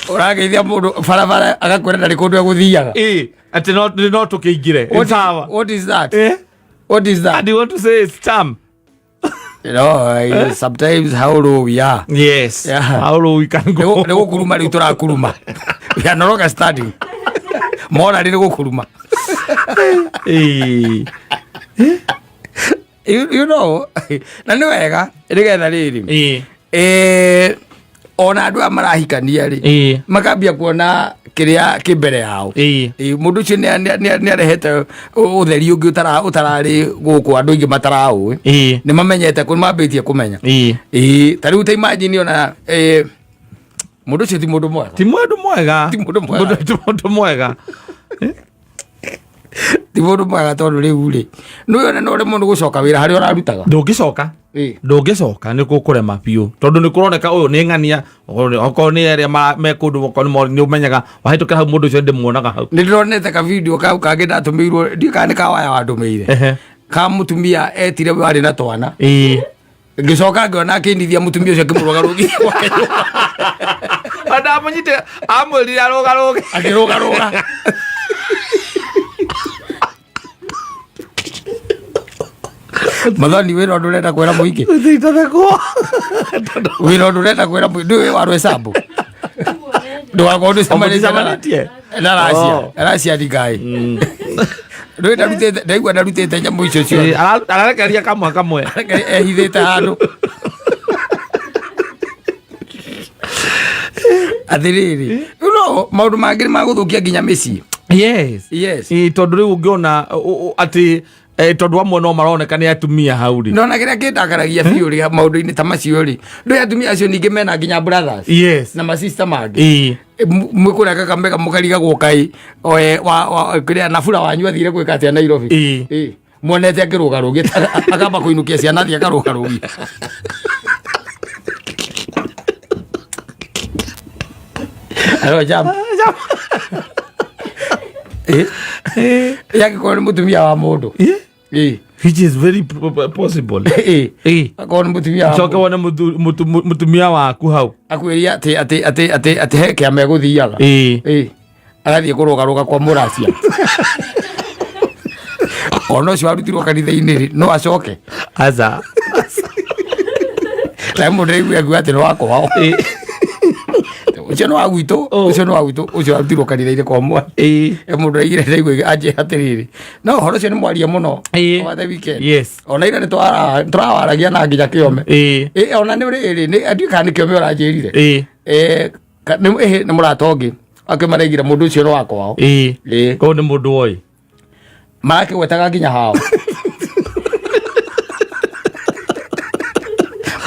A: ũrageithia mũndũ barabara agakwĩra ndarĩ kũndũ egũthiaga.
C: Ĩ, atĩ no tũkĩingĩre. Sawa.
A: What is that?
C: Eh?
A: What is that?
C: And you want to say it's charm?
A: Sometimes how low we are.
C: How low we can go.
A: Nĩ gũkuruma rĩu tũrakuruma. We are no longer standing, mora rĩ nĩ gũkuruma. Na nĩ wega nĩgetha rĩrĩ, ona andũ aya marahikania rĩ, makambia kuona kĩrĩa kĩ mbere yao. Mũndũ ũcio nĩ arehete ũtheri ũngĩ ũtararĩ gũkũ, andũ aingĩ mataraũĩ. Nĩ mamenyete nĩ mambĩtie kũmenya. Ĩ, ta rĩu ta imagine ona mũndũ ũcio ti mũndũ mwega.
C: Ti mũndũ mwega.
A: Ti mũndũ mwega.
C: Ti mũndũ mwega.
A: Ti mũndũ mwega tondũ rĩu rĩ, nĩ one no ũremwo nĩ gũcoka wĩra harĩa ũrarutaga.
C: Ndũngĩcoka. Ndũngĩcoka, nĩ kũkũrema biũ tondũ nĩ kũroneka ũyũ nĩ ng'ania, okorwo nĩ arĩa me kũndũ, okorwo nĩ ũmenyaga wahĩtũkĩra hau mũndũ ũcio ndĩmuonaga hau.
A: Nĩ ndĩronete ka video kau kangĩ ndatũmĩirwo, ndiũ kana nĩ ka waya wandũmĩire, ka mũtumia etire warĩ na twana. Ngĩcoka ngĩona akĩinithia mũtumia ũcio akĩmũrũgarũgia gwake nyũmba.
C: Ndamũnyite amwĩrire arũgarũge.
A: Akĩrũgarũga. Mathoni, wĩna ũndũ ũrenda kwĩra mũingĩ?
C: Itathekwo.
A: Wĩna ũndũ ũrenda kwĩra mũingĩ? Ndũĩ wa rwĩcambu ndũgakorwo
C: Mũticemanĩtie?
A: na Racia.
C: Oh.
A: Racia ndigai ndũĩ ndarutĩte, ndaigua ndarutĩte nyamũ icio ciothe.
C: Ararekereria kamwe kamwe.
A: Ehithĩte handũ. Atĩrĩrĩ, no maũndũ mangĩ nĩ magũthũkia nginya mĩciĩ.
C: Yes.
A: Yes.
C: Ĩ, tondũ rĩu ũngĩona atĩ tondũ amwe no maroneka nĩ atumia hau rĩ.
A: No na kĩrĩa kĩndakaragia biũ rĩ maũndũ-inĩ ta macio rĩ, ndũĩ atumia acio ningĩ mena nginya brothers
C: Yes.
A: na masista mangĩ.
C: Ĩ.
A: Mwĩ kũrĩa Kakamega mũkarigagwo kaĩ kĩrĩa nabura wanyu athire gwĩka atĩa Nairobi.
C: Ĩ.
A: Ĩ. Mwonete akĩrũgarũgia akamba kũinũkia ciana athiĩ akarũgarũgia. Aro jam. Ĩ. Yangĩkorwo nĩ mũtumia wa mũndũ.
C: Ĩ.
A: Ĩ.
C: Which is very possible.
A: Ĩ.
C: Ĩ.
A: Akorwo nĩ mũtumia wa
C: Coke
A: mũndũ.
C: wone mũtumia waku hau.
A: Akwĩria atĩ atĩ atĩ atĩ atĩ he kĩama egũthiaga.
C: Ĩ.
A: Ĩ. Agathiĩ kũrũgarũga kwa mũracia. Ona ũcio warutirwo kanitha-inĩ rĩ, no acoke.
C: Aca.
A: Na mũndũ aigua akiuga atĩ nĩ wa kwao. Ũcio nĩ wa gwitũ, ũcio nĩ wa gwitũ, ũcio warutirwo kanitha-inĩ kwa mwana.
C: Ĩ.
A: Mũndũ aigire ndaigua anjĩra atĩrĩrĩ, no ũhoro ũcio nĩ mwaria mũno.
C: Ĩ.
A: Over the weekend.
C: Yes.
A: Ona ira nĩ tũrawaragia na nginya kĩome.
C: Ĩ.
A: Ĩ, ona nĩ rĩrĩ, nĩ ndiũĩ kana nĩ kĩome ũranjĩrire.
C: Ĩ.
A: Nĩ nĩ mũrata ũngĩ akĩmaregire mũndũ ũcio nĩ wa kwao.
C: Ĩ.
A: Ĩ.
C: Koguo nĩ mũndũ woĩ.
A: Marakĩgwetaga nginya hao.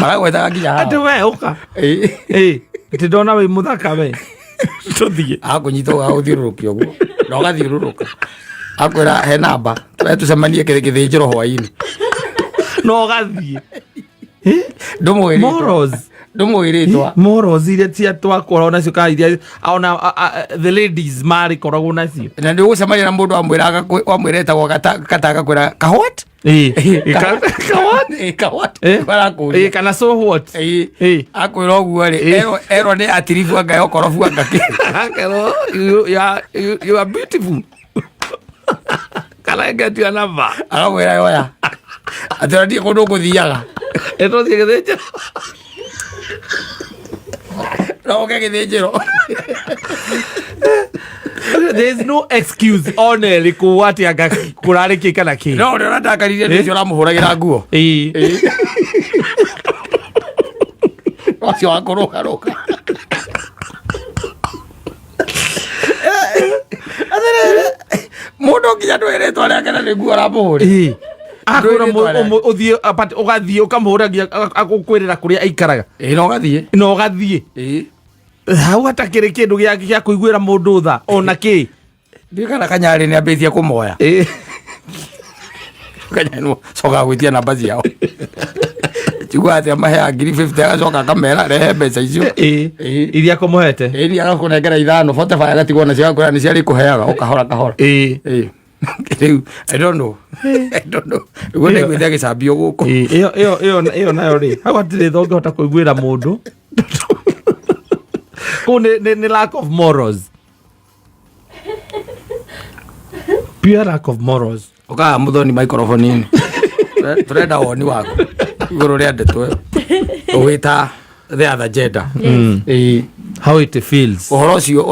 A: Maragwetaga nginya hao.
C: Atĩ we ũka.
A: Ĩ.
C: Ĩ. Atĩ ndona wĩ mũthaka we. Tũthiĩ.
A: Akũnyita ũgagũthiũrũrũkia ũguo na ũgathiũrũrũka. Akwĩra he namba we tũcemanie gĩthĩnjĩro hwainĩ.
C: No ũgathiĩ.
A: Ndũmũĩ rĩtwa.
C: Morals.
A: Ndũmũĩ rĩtwa.
C: Morals iria cia twakoragwo nacio kana iria ona the ladies marĩkoragwo nacio.
A: Na nĩ ũgũcemania na mũndũ wamwĩra wamwĩra etagwo Kata agakwĩra ka what?
C: Ĩ.
A: Ka-
C: Ka what?
A: Ĩ, ka what?
C: Ĩ.
A: Arakũria.
C: Ĩ, kana so what?
A: Ĩ.
C: Ĩ.
A: Akwĩra ũguo rĩ,
C: Ĩ.
A: erwo nĩ atiribu anga yokorobu anga kĩ.
C: Akerwo, you are beautiful. Can I get your number?
A: Akamwĩra yoya. Atĩ ona ndirĩ kũndũ ngũthiaga.
C: Ĩ, tũthiĩ gĩthĩnjĩro.
A: No ũke gĩthĩnjĩro.
C: There is no excuse ona ĩrĩkũ atĩ anga kũrarĩ kĩ kana kĩ.
A: No ũrĩa ũrandakarire nĩ ũcio ũramũhũragĩra nguo.
C: Ĩ.
A: Ũcio wa kũrũgarũga. Atĩrĩrĩ, mũndũ nginya ndũĩ rĩtwa rĩake na nĩ nguo aramũhũrĩra.
C: Ĩ. Akwĩra
A: Ndũĩ rĩtwa rĩake.
C: ũthiĩ ũgathiĩ ũkamũhũra nginya agũkwĩrĩra kũrĩa aikaraga.
A: Ĩ, na ũgathiĩ.
C: Na ũgathiĩ.
A: Ĩ.
C: Hau hatakĩrĩ kĩndũ gĩa kũiguĩra mũndũ tha ona kĩ.
A: Ndiũĩ kana Kanyarĩ nĩ ambĩtie kũmoya.
C: Ĩ.
A: Kanyarĩ nĩwe ũcokaga gwĩtia namba ciao. Njiguaga atĩ amaheaga ngiri 50 agacoka akamera rehe mbeca icio.
C: Ĩ.
A: Ĩ.
C: Iria akũmũhete.
A: Ĩ, iria agakũnengera ithano, 45 agatigwo nacio agakwĩra nĩcio arĩkũheaga o kahora kahora.
C: Ĩ.
A: Ĩ. Rĩu, I don't know. I don't know. Nĩguo ndaiguĩte agĩcambio gũkũ.
C: Ĩ, ĩyo ĩyo ĩyo ĩyo nayo rĩ hau hatirĩ tha ũngĩhota kũiguĩra mũndũ. Kũu nĩ lack of morals. Pure lack of morals.
A: Ũkaga mũthoni microphone-inĩ. Tũrenda woni waku igũrũ rĩa ndeto ĩyo. Ũgĩta the other gender. Ĩ.
C: How it feels.
A: Ũhoro ũcio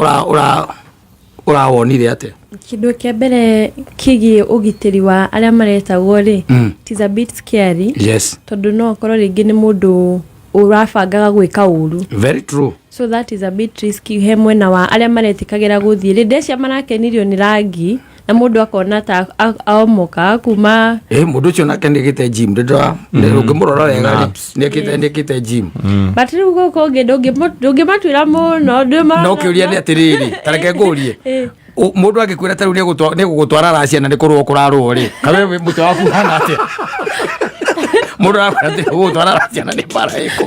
A: ũrawonire atĩa?
B: Kĩndũ kĩa mbere kĩgiĩ ũgitĩri wa arĩa maretagwo rĩ, it is a bit scary.
A: Yes.
B: Tondũ no akorwo rĩngĩ nĩ mũndũ ũrabangaga gwĩka ũru.
A: Very true.
B: So that is a bit risky he mwena wa arĩa maretĩkagĩra gũthiĩ. Rĩ ndeciria marakenirio nĩ rangi na mũndũ akona ta aomoka kuma
A: Mũndũ ũcio nake nĩekĩte gym, ndĩndora, ũngĩmũrora wega rĩ,
C: Naps.
A: nĩekĩte gym.
B: But rĩu gũkũ ũngĩ ndũngĩmatuĩra mũno, ndũĩ
A: No kĩũria nĩ atĩrĩrĩ, ta reke ngũrie.
B: Ĩ.
A: Mũndũ angĩkwĩra ta rĩu nĩegũgũtwara racia na nĩ kũrũa kũrarũo rĩ, kawe wĩ mũtwe waku ũhana atĩa? Mũndũ arakwĩra atĩ nĩegũgũtwara racia na nĩ mbara ĩkũ.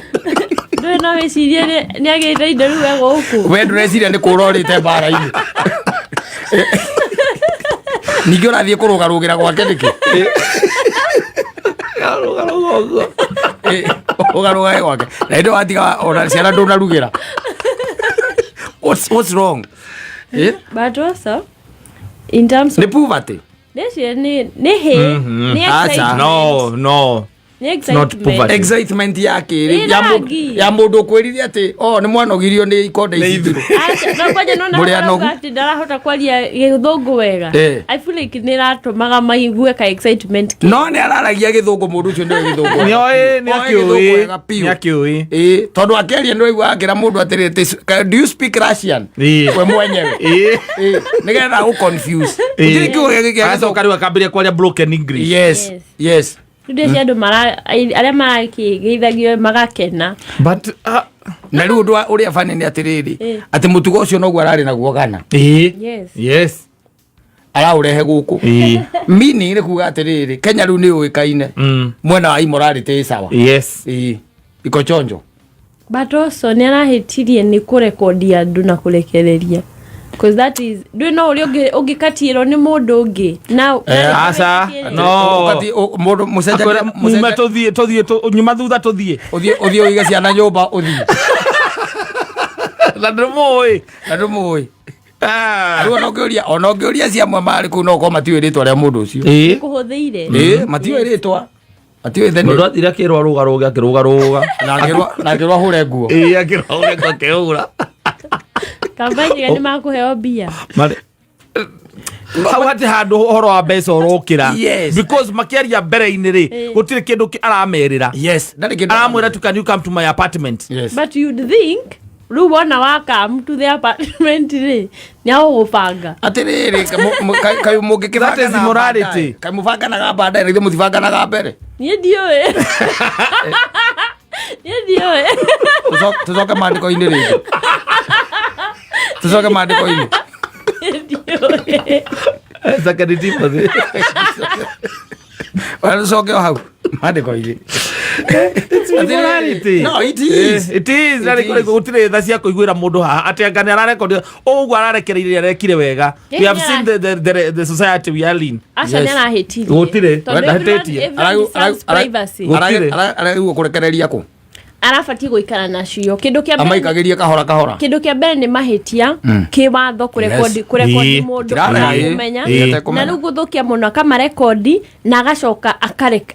B: Ndũĩ no wĩcirie nĩ agĩte indo rĩu e gũkũ.
A: We ndũreciria nĩ kũũra ũrĩte mbara-inĩ. Ningĩ ũrathiĩ kũrũgarũgĩra gwake nĩkĩ?
C: Karũgarũga ũguo.
A: Ĩ, ũgarũgage gwake. Na hĩndĩ ĩyo watiga ona ciana ndũnarugĩra. What's wrong? Ĩ?
B: But also, in terms of
A: Nĩ poverty.
B: Ndeciria nĩ hĩ, nĩ
A: Aca.
B: excitement.
C: No, no.
B: Nĩ
C: It's not
B: excitement.
C: poverty.
A: Excitement ya kĩrĩ
B: Ĩ
A: ya mũndũ
B: rangi.
A: ya mũndũ ũkwĩrire atĩ o nĩ mwanogirio nĩ ikonde
C: Nĩ
A: ici
C: ithuĩ.
A: njirũ.
B: Aca, no kwanja nona
A: Mũrĩ anogu.
B: atĩ ndarahota kwaria gĩthũngũ wega.
A: Eh.
B: I feel like nĩ ĩratũmaga maigue ka excitement kĩ.
A: No nĩ araragia gĩthũngũ, mũndũ ũcio nĩoĩ gĩthũngũ.
C: Nĩoĩ,
A: Oĩ gĩthũngũ
C: nĩakĩũĩ.
A: wega biũ.
C: Nĩakĩũĩ.
A: Ĩĩ, tondũ akĩaria nĩ waigua akĩra mũndũ atĩrĩ atĩ, "Do you speak Russian?"
C: Ĩĩ.
A: We mwenyewe.
C: Ĩĩ.
A: Ĩĩ, nĩgetha gũ confuse.
C: Ĩĩ.
A: Gũtirĩ kiugo gĩa gĩthũngũ.
C: Agacoka rĩu akambĩrĩria kwaria broken English.
A: Yes.
B: Yes.
A: Yes.
B: Rĩu ndĩreciria andũ arĩa marakĩgeithagio magakena.
C: But
A: Na rĩu ũndũ ũrĩa bani nĩ atĩrĩrĩ,
B: Ĩĩ.
A: atĩ mũtugo ũcio noguo ararĩ naguo Ghana,
C: ĩĩ.
B: Yes.
C: Yes.
A: araũrehe gũkũ.
C: Ĩĩ.
A: Meaning nĩ kuga atĩrĩrĩ, Kenya rĩu nĩ yũĩkaine mwena wa immorality ĩ sawa.
C: Yes.
A: Ĩĩ, iko chonjo.
B: But also nĩ arahĩtirie nĩ kũrekondi andũ na kũrekereria. 'Cause that is ndũĩ no ũrĩa ũngĩkatiĩrwo nĩ mũndũ ũngĩ. Na
A: Eh,
C: aca, no.
A: Ũkati- mũndũ mũcenjanie-
C: Akwĩra mume tũthiĩ nyuma thutha tũthiĩ.
A: Ũthiĩ ũige ciana nyũmba ũthiĩ.
C: Na ndĩmũĩ.
A: Na ndũmũĩ.
C: Ah.
A: Rĩu ona ũngĩũria ciamwe marĩ kũu no ũkorwo matiũĩ rĩtwa rĩa mũndũ ũcio.
C: Ĩĩ.
B: Kũhũthĩire.
A: Ĩĩ, matiũĩ rĩtwa, matiũĩ the
C: Mũndũ athire akĩrwo arũgarũge akĩrũgarũga.
A: Na akĩrwo ahũre nguo.
C: Ĩĩ, akĩrwo ahũre nguo akĩhũra.
B: Kamba njiga nĩ makũheo mbia.
C: Marĩ hau hatirĩ handũ ũhoro wa mbeca ũrokĩra.
A: Yes.
C: Because makĩaria mbere-inĩ rĩ,
B: Eh.
C: gũtirĩ kĩndũ aramerĩra.
A: Yes, ndarĩ kĩndũ.
C: Aramwĩra tu, "Can you come to my apartment?"
A: Yes.
B: But you'd think rĩu wona wa come to the apartment rĩ, nĩ agũgũbanga.
A: Atĩrĩrĩ, kaĩ mũngĩkĩbangana
C: That is immorality.
A: baadaye? Kaĩ mũbanganaga baadaye na ithuĩ mũtibanganaga mbere?
B: Niĩ ndiũĩ. Niĩ ndiũĩ.
A: Tũcoke maandĩko-inĩ rĩngĩ, tũcoke maandĩko-inĩ.
B: Niĩ ndiũĩ.
C: Second Timothy.
A: Ona tũcoke o hau maandĩko-inĩ.
C: It's immorality.
A: No, it is.
C: Eh, it is. Na
A: It
C: nĩ kũrĩ
A: is.
C: gũtirĩ tha cia kũiguĩra mũndũ haha atĩ anga nĩ ararekondi ũguo ararekereirie arekire wega. We have seen the society we are in.
B: Aca,
A: Yes.
B: nĩ arahĩtirie.
C: Gũtirĩ.
B: Tondũ
C: Ndahĩtĩtie.
B: everyone deserves privacy.
C: Gũtirĩ.
A: Araigua kũrekereria kũ?
B: Arabatiĩ gũikara nacio. Kĩndũ kĩa mbere
A: Amaikagĩrie kahora kahora.
B: Kĩndũ kĩa mbere nĩ mahĩtia kĩwatho kũrekondi kũrekondi mũndũ
A: Tirarega,
B: atakũmenya.
A: ĩĩ.
B: Na
A: Atekũmenya.
B: rĩu gũthũkia mũno akamarekondi na agacoka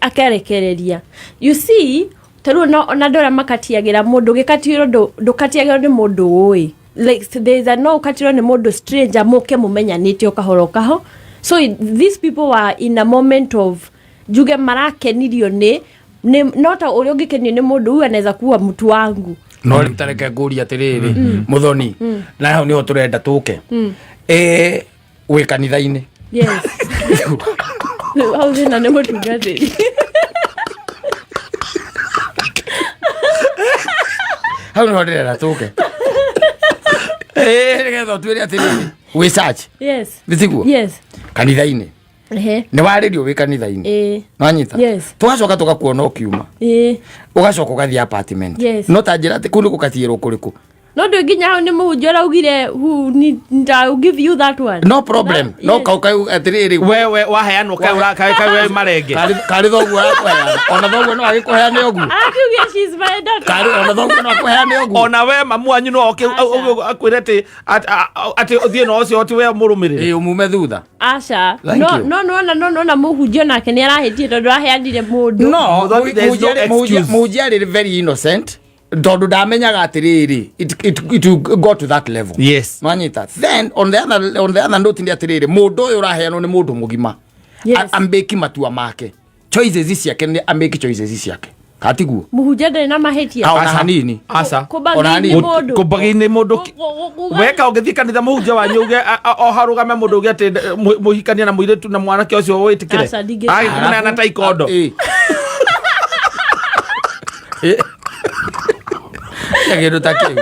B: akarekereria. You see, ta rĩu no ona andũ arĩa makatiagĩra mũndũ gĩkatiĩrwo ndũkatiagĩrwo nĩ mũndũ ũĩ, like there is a no ũkatiĩrwo nĩ mũndũ stranger mũke mũmenyanĩte o kahora o kaho. So these people were in a moment of njuge marakenirio nĩ no ta ũrĩa ũngĩkenio nĩ mũndũ huyu anaweza kuwa mtu wangu.
A: No rĩu tareke ngũrie atĩrĩrĩ, mũthoni, na hau nĩho tũrenda tũke. Ĩ wĩ kanitha-inĩ?
B: Yes, hau thĩna nĩ mũtungatĩri.
A: Hau nĩho ndĩrenda tũke. Ĩ nĩgetha ũtwĩre atĩrĩrĩ, wĩ church?
B: Yes.
A: Nĩ tiguo?
B: Yes.
A: Kanitha-inĩ
B: Ehe.
A: nĩ warĩrio wĩ kanitha-inĩ. Nwanyita?
B: Yes.
A: Tũgacoka tũgakuona ũkiuma, ũgacoka ũgathiĩ apartment.
B: Yes.
A: No ta njĩra atĩ kũu nĩ gũkatiĩrwo kũrĩkũ?
B: No ndũ nginya hau nĩ mũhunjia ũraugire who need I'll give you that one.
A: No problem. No
B: Yes.
A: kau kau atĩrĩrĩ,
C: Wewe waheanwo kaĩ kaĩ we marenge.
A: Karĩ thoguo arakũheana, ona thoguo no agĩkũheane ũguo.
B: Arakiugia she's my daughter.
A: Karĩ ona thoguo no akũheane ũguo.
C: Ona we mamu wanyu no oke
B: Aca.
C: akwĩre atĩ ũthiĩ na ũcio ti we mũrũmĩrĩre.
A: Ĩ umume thutha.
B: Aca.
A: Thank
B: No
A: you.
B: no no no no na mũhunjia nake nĩ arahĩtie tondũ aheanire mũndũ.
A: No.
C: Mũthoni, there is no excuse.
A: Mũhunjia arĩ very innocent tondũ ndamenyaga atĩrĩrĩ it will go to that level.
C: Yes.
A: Nwanyita? Then on the other note nĩ atĩrĩrĩ, mũndũ ũyũ ũraheanwo nĩ mũndũ mũgima.
B: Yes.
A: Ambĩki matua make, choices ciake, nĩ ambĩki choices ciake, katiguo?
B: Mũhunjia ndarĩ na mahĩtia.
A: Ona hanini.
C: Aca.
A: Ona hanini.
B: Kũbagĩini mũndũ.
C: Kũbagĩinĩ mũndũ. Weka ũngĩthiĩ kanitha mũhunjia wanyu uge o harũgame mũndũ uge atĩ mũhikania na mũirĩtu na mwanake ũcio wĩtĩkĩre?
B: Aca, ndingĩtĩkĩra.
C: Agĩkũneana ta ikondo.
A: Ĩ. Ĩ. Ya kĩndũ ta kĩu.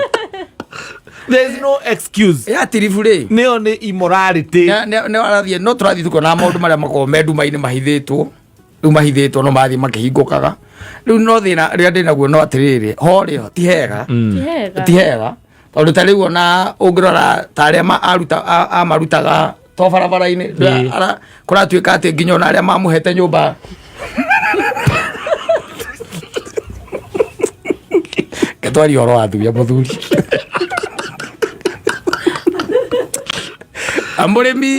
C: There is no excuse.
A: Ya tiribu rĩ.
C: Nĩyo nĩ immorality.
A: Nĩ arathiĩ no tũrathiĩ tukonaga maũndũ marĩa makoragwo me nduma-inĩ mahithĩtwo, rĩu mahithĩtwo no marathiĩ makĩhingũkaga rĩu. No thĩna rĩrĩa ndĩ naguo no atĩrĩrĩ, ho rĩ ti hega.
B: Ti hega.
A: Ti hega tondũ ta rĩu ona ũngĩrora ta arĩa amarutaga to barabara-inĩ, kũratuĩka atĩ nginya ona arĩa mamũhete nyũmba ketwaria ũhoro wa thuya mũthuri amũrĩmi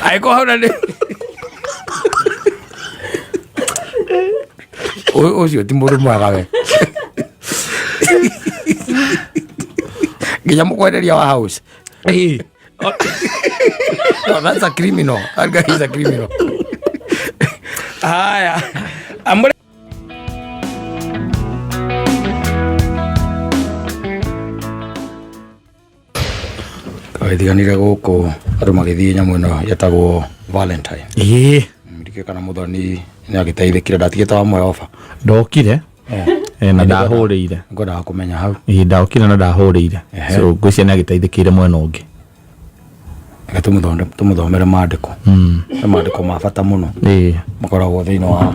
A: angĩkorwo hau na nĩ Ũcio ti mũndũ mwega we. Nginya mũkwenderia wa house.
C: Ĩĩ.
A: No, that's a criminal. That guy is a criminal. Haya. Amure Twagĩtiganire gũkũ andũ magĩthiĩ nyamũ ĩno yetagwo Valentine.
C: Ĩĩ.
A: Ndikĩũĩ kana mũthoni nĩ agĩteithĩkire ndatigĩte wamwe oba.
C: Ndokire na ndahũrĩire.
A: Ngwendaga kũmenya hau.
C: Ĩĩ, ndokire na ndahũrĩire. So ngwĩciria nĩ agĩteithĩkĩire mwena ũngĩ.
A: Reke tũmũthomere maandĩko. Nĩ maandĩko ma bata mũno.
C: Ĩĩ.
A: Makoragwo thĩinĩ wa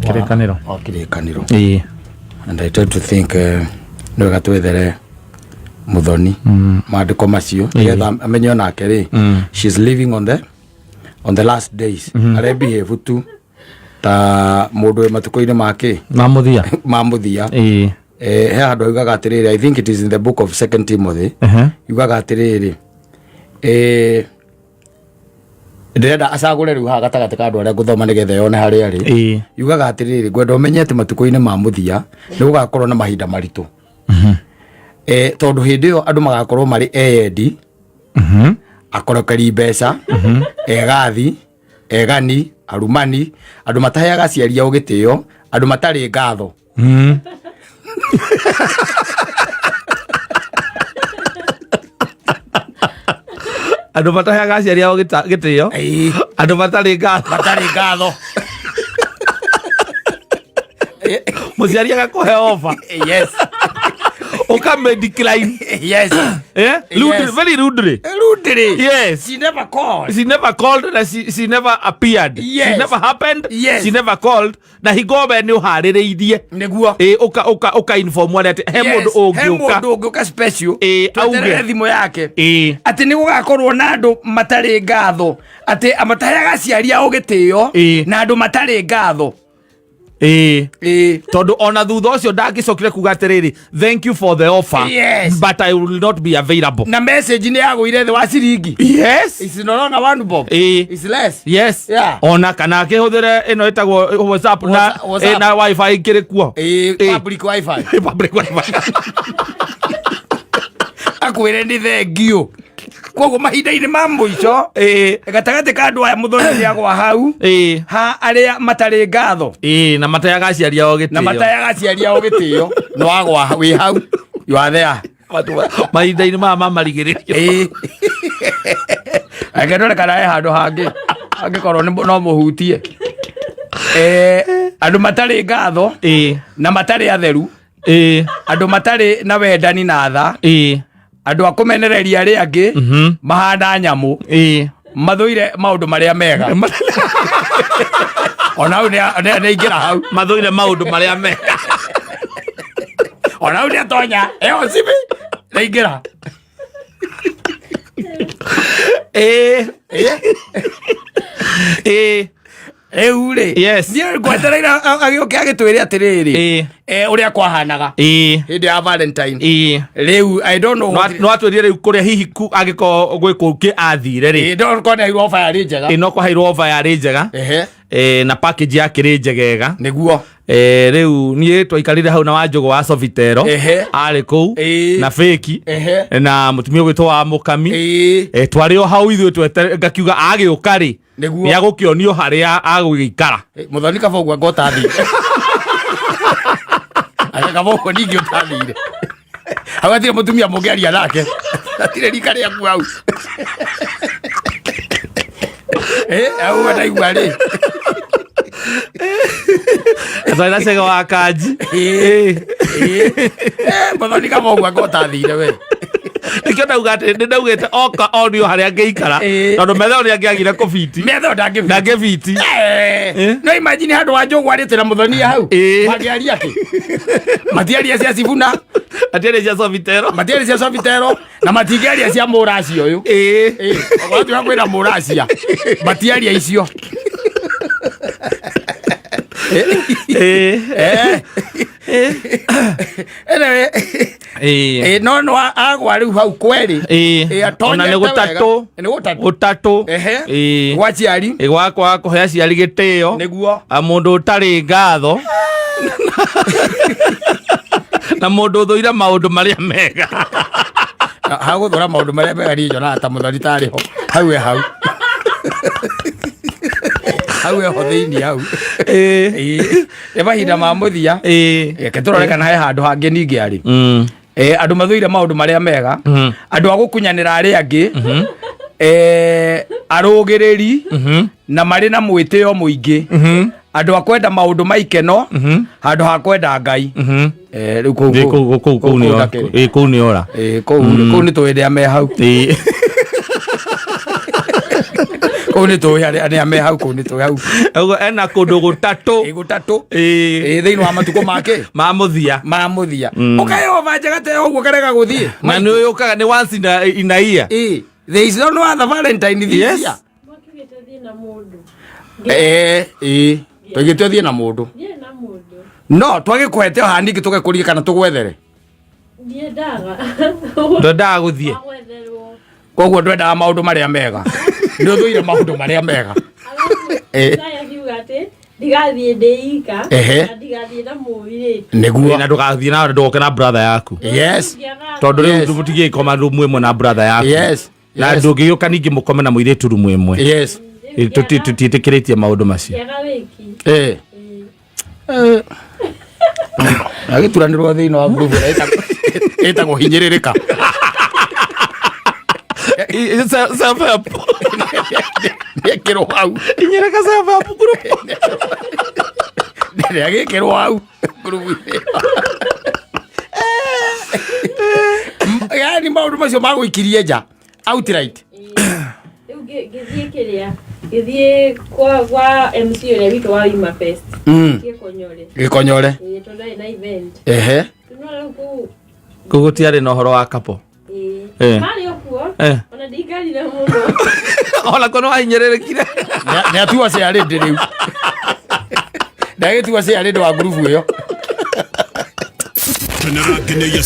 C: Kĩrĩkanĩro.
A: Wa kĩrĩkanĩro.
C: Ĩĩ.
A: And I tend to think nĩ wega twethere Muthoni maandĩko macio nĩgetha amenye onake rĩ, she's living on the last days, are behave tu ta mũndũ wĩ matukũ-inĩ make
C: Ma mũthia.
A: Ma mũthia.
C: Ĩĩ.
A: He handũ augaga atĩrĩrĩ, I think it is in the book of Second Timothy, yugaga atĩrĩrĩ, ndĩrenda acagũre rĩu haha gatagatĩ ka andũ arĩa ngũthoma nĩgetha yone harĩa arĩ. Yugaga atĩrĩrĩ, ngwenda ũmenye atĩ matukũ-inĩ ma mũthia nĩ gũgakorwo na mahinda maritũ, tondũ hĩndĩ ĩyo andũ magakorwo marĩ eyendi, akorokeri mbeca, egathi, egani, arumani, andũ mataheaga aciari ao gĩtĩo, andũ matarĩ ngatho.
C: Andũ mataheaga aciari ao gĩtĩo.
A: Ĩĩ.
C: Andũ matarĩ ngatho.
A: Matarĩ ngatho.
C: Mũciari agakũhe offer, ũkame decline. Eh? Rudely, very rudely.
A: Rudely.
C: Yes.
A: She never called.
C: She never called na she never appeared. She never happened. She never called. Na hingo we nĩ ũharĩrĩirie.
A: Nĩguo.
C: Ĩ, ũka inform arĩa atĩ he mũndũ
A: He
C: ũngĩũka.
A: mũndũ ũngĩũka special.
C: Ĩ,
A: Tweterere
C: auge.
A: thimũ yake.
C: Ĩ.
A: Atĩ nĩ gũgakorwo na andũ matarĩ ngatho, atĩ mataheaga aciari ao gĩtĩo, na andũ matarĩ ngatho.
C: Ĩ.
A: Ĩ.
C: Tondũ ona thutha ũcio ndangĩcokire kuga atĩrĩrĩ, "Thank you for the offer, but I will not be available."
A: Na message nĩ yagũire thĩ wa ciringi. It's no longer one bob. It's less.
C: Ona kana akĩhũthĩre ĩno ĩtagwo WhatsApp na
A: WhatsApp.
C: na wifi ikĩrĩ kuo.
A: Ĩ,
C: Ĩ.
A: public wifi.
C: Public wifi.
A: Akwĩre nĩ thengio. Koguo mahinda-inĩ ma mũico, gatagatĩ ka andũ aya, mũthoni nĩ agwa hau ha arĩa matarĩ ngatho.
C: Ĩ, na matayaga aciari ao gĩtĩo.
A: Na matayaga aciari ao gĩtĩo, nĩ wagwa wĩ hau, you are there.
C: Mahinda-inĩ maya ma marigĩrĩrio.
A: Ĩ, reke ndore kana he handũ hangĩ angĩkorwo no mũhutie. Andũ matarĩ ngatho na matarĩ atheru, andũ matarĩ na wendani na tha, andũ a kũmenereria arĩa angĩ, mahana nyamũ, mathũire maũndũ marĩa mega. Ona hau nĩ aingĩra hau.
C: Mathũire maũndũ marĩa mega.
A: Ona hau nĩ atonya ĩyo cibi nĩ aingĩra.
C: Ĩ. Ĩ.
A: Rĩu rĩ, niĩ ngwetereire agĩũke agĩtwĩre atĩrĩrĩ, ũrĩa kwahanaga hĩndĩ ya Valentine. Rĩu I don't know what.
C: No atwĩrire rĩu kũrĩa hihi angĩkorwo gwĩ kũngĩ athire rĩ.
A: Ĩ, no korwo nĩ offer yarĩ njega.
C: Ĩ, no kwaheirwo offer yarĩ njega. Na package yakĩrĩ njegega.
A: Nĩguo.
C: Rĩu niĩ twaikarire hau na Wanjũgũ wa Sofitero arĩ kũu na Feki na mũtumia ũgwĩtwo wa Mũkami. Twarĩ o hau ithuĩ ngakiuga agĩũka rĩ,
A: Nĩguo.
C: nĩ agũkĩonio harĩa agũgĩikara.
A: Mũthoni kaba ũguo anga ũtathire. Anga kaba ũguo ningĩ ũtathire hau, hatirĩ mũtumia mũngĩaria nake, hatirĩ rika rĩaku hau. Hau we ndaigua rĩ.
C: Twarĩ na Cege wa Kanji.
A: Mũthoni kaba ũguo anga ũtathire we.
C: Nĩkĩo ndauga atĩ nĩ ndaugĩte oka onio harĩa angĩikara, tondũ metha ĩyo nĩ angĩagire kũbiti.
A: Metha ĩyo ndangĩbiti.
C: Ndangĩbiti.
A: No imagine handũ wa Njũgũ arĩte na mũthoni hau, mangĩaria kĩ? Matiaria cia Sifuna.
C: Matiaria cia Sofitero.
A: Matiaria cia Sofitero na matingĩaria cia mũracia ũyũ. Okorwo tiga kwĩna mũracia, matiaria icio. Anyway,
C: Ĩĩ.
A: No no agwa rĩu hau kweri.
C: Ĩĩ.
A: Ĩĩ,
C: Ona nĩ
A: atonyete
C: gũtatũ.
A: wega. Nĩ gũtatũ.
C: Gũtatũ.
A: Ehe.
C: Ĩĩ.
A: Gwa aciari.
C: Ĩ, gwakwa kũhe aciari gĩtĩo.
A: Nĩguo.
C: A mũndũ ũtarĩ ngatho na mũndũ ũthũire maũndũ marĩa mega.
A: Hagũthũra maũndũ marĩa mega niĩ nyonaga ta mũthoni tarĩ ho hau e hau hau eho thĩinĩ hau.
C: Ĩĩ.
A: Ĩĩ, nĩ mahinda ma mũthia.
C: Ĩĩ.
A: Reke tũrore kana he handũ hangĩ ningĩ arĩ. Andũ mathũire maũndũ marĩa mega, andũ a gũkunyanĩra arĩa angĩ, arũgĩrĩri na marĩ na mwĩtĩo mũingĩ, andũ a kwenda maũndũ ma ikeno handũ ha kwenda Ngai. Rĩu kũu
C: Ĩ, kũu kũu kũu nĩ ora.
A: ndakĩrĩ.
C: Ĩ, kũu nĩ ora.
A: Kũu kũu nĩ tũĩ arĩa me hau.
C: Ĩ.
A: Kũu nĩ tũĩ arĩa me hau, kũu nĩ tũĩ hau.
C: Ũguo ena kũndũ gũtatũ.
A: Ĩ, gũtatũ.
C: Ĩ.
A: Ĩ, thĩinĩ wa matukũ make
C: ma mũthia.
A: Ma mũthia, ũkaheo ofa njega ta ĩyo ũguo karega gũthiĩ.
C: Na nĩ ũyũkaga nĩ once in a year.
A: Ĩ, there is no other Valentine this
C: Yes.
A: year.
B: Mwakigĩte thiĩ na mũndũ.
A: Ĩ, tũigĩte ũthiĩ na mũndũ.
B: Thiĩ na mũndũ.
A: No twagĩkũhete o haningĩ tũgekũrie kana tũgwethere.
B: Ndiendaga.
C: Ndwendaga gũthiĩ.
B: Gwetherwo.
A: Koguo ndwendaga maũndũ marĩa mega, nĩ ũthũire maũndũ marĩa mega.
B: Alafu Isaya akiuga atĩ ndigathiĩ ndĩ ika na ndigathiĩ na mũirĩtu.
A: Nĩguo.
C: Na ndũgathiĩ na ndũgoke na brother yaku. Tondũ rĩu mũtigĩkoma rumu ĩmwe na brother yaku. Na ndũngĩgĩũka ningĩ mũkome na mũirĩtu rumu ĩmwe. Ĩ, tũtiĩtĩkĩrĩtie maũndũ macio.
B: Ngĩaga wĩki.
A: Agĩturanĩrwo thĩinĩ wa ngurubu ĩrĩa ĩtagwo hinyĩrĩrĩka.
C: Self help.
A: Nĩekĩrwo hau.
C: Inyereka self help group.
A: Nĩagĩkĩrwo hau ngurubu-inĩ. Yani maũndũ macio magũikirie nja outright.
B: Rĩu ngĩthiĩ kĩrĩa ngĩthiĩ kwa MC ũrĩa witũ wa Wima Fest. Gĩkonyore.
A: Gĩkonyore.
B: Ĩĩ, tondũ arĩ na event. No rĩu kũu
C: Kũu gũtiarĩ na ũhoro wa kapo.
B: Ĩĩ. Marĩ o kuo. Ona ndiikarire mũno.
C: Ona ko nĩ wahinyĩrĩrĩkire.
A: Nĩ atua ciarĩndĩ rĩu, ndagĩtua ciarĩndĩ wa ngurubu ĩyo.
D: Kenera nginya.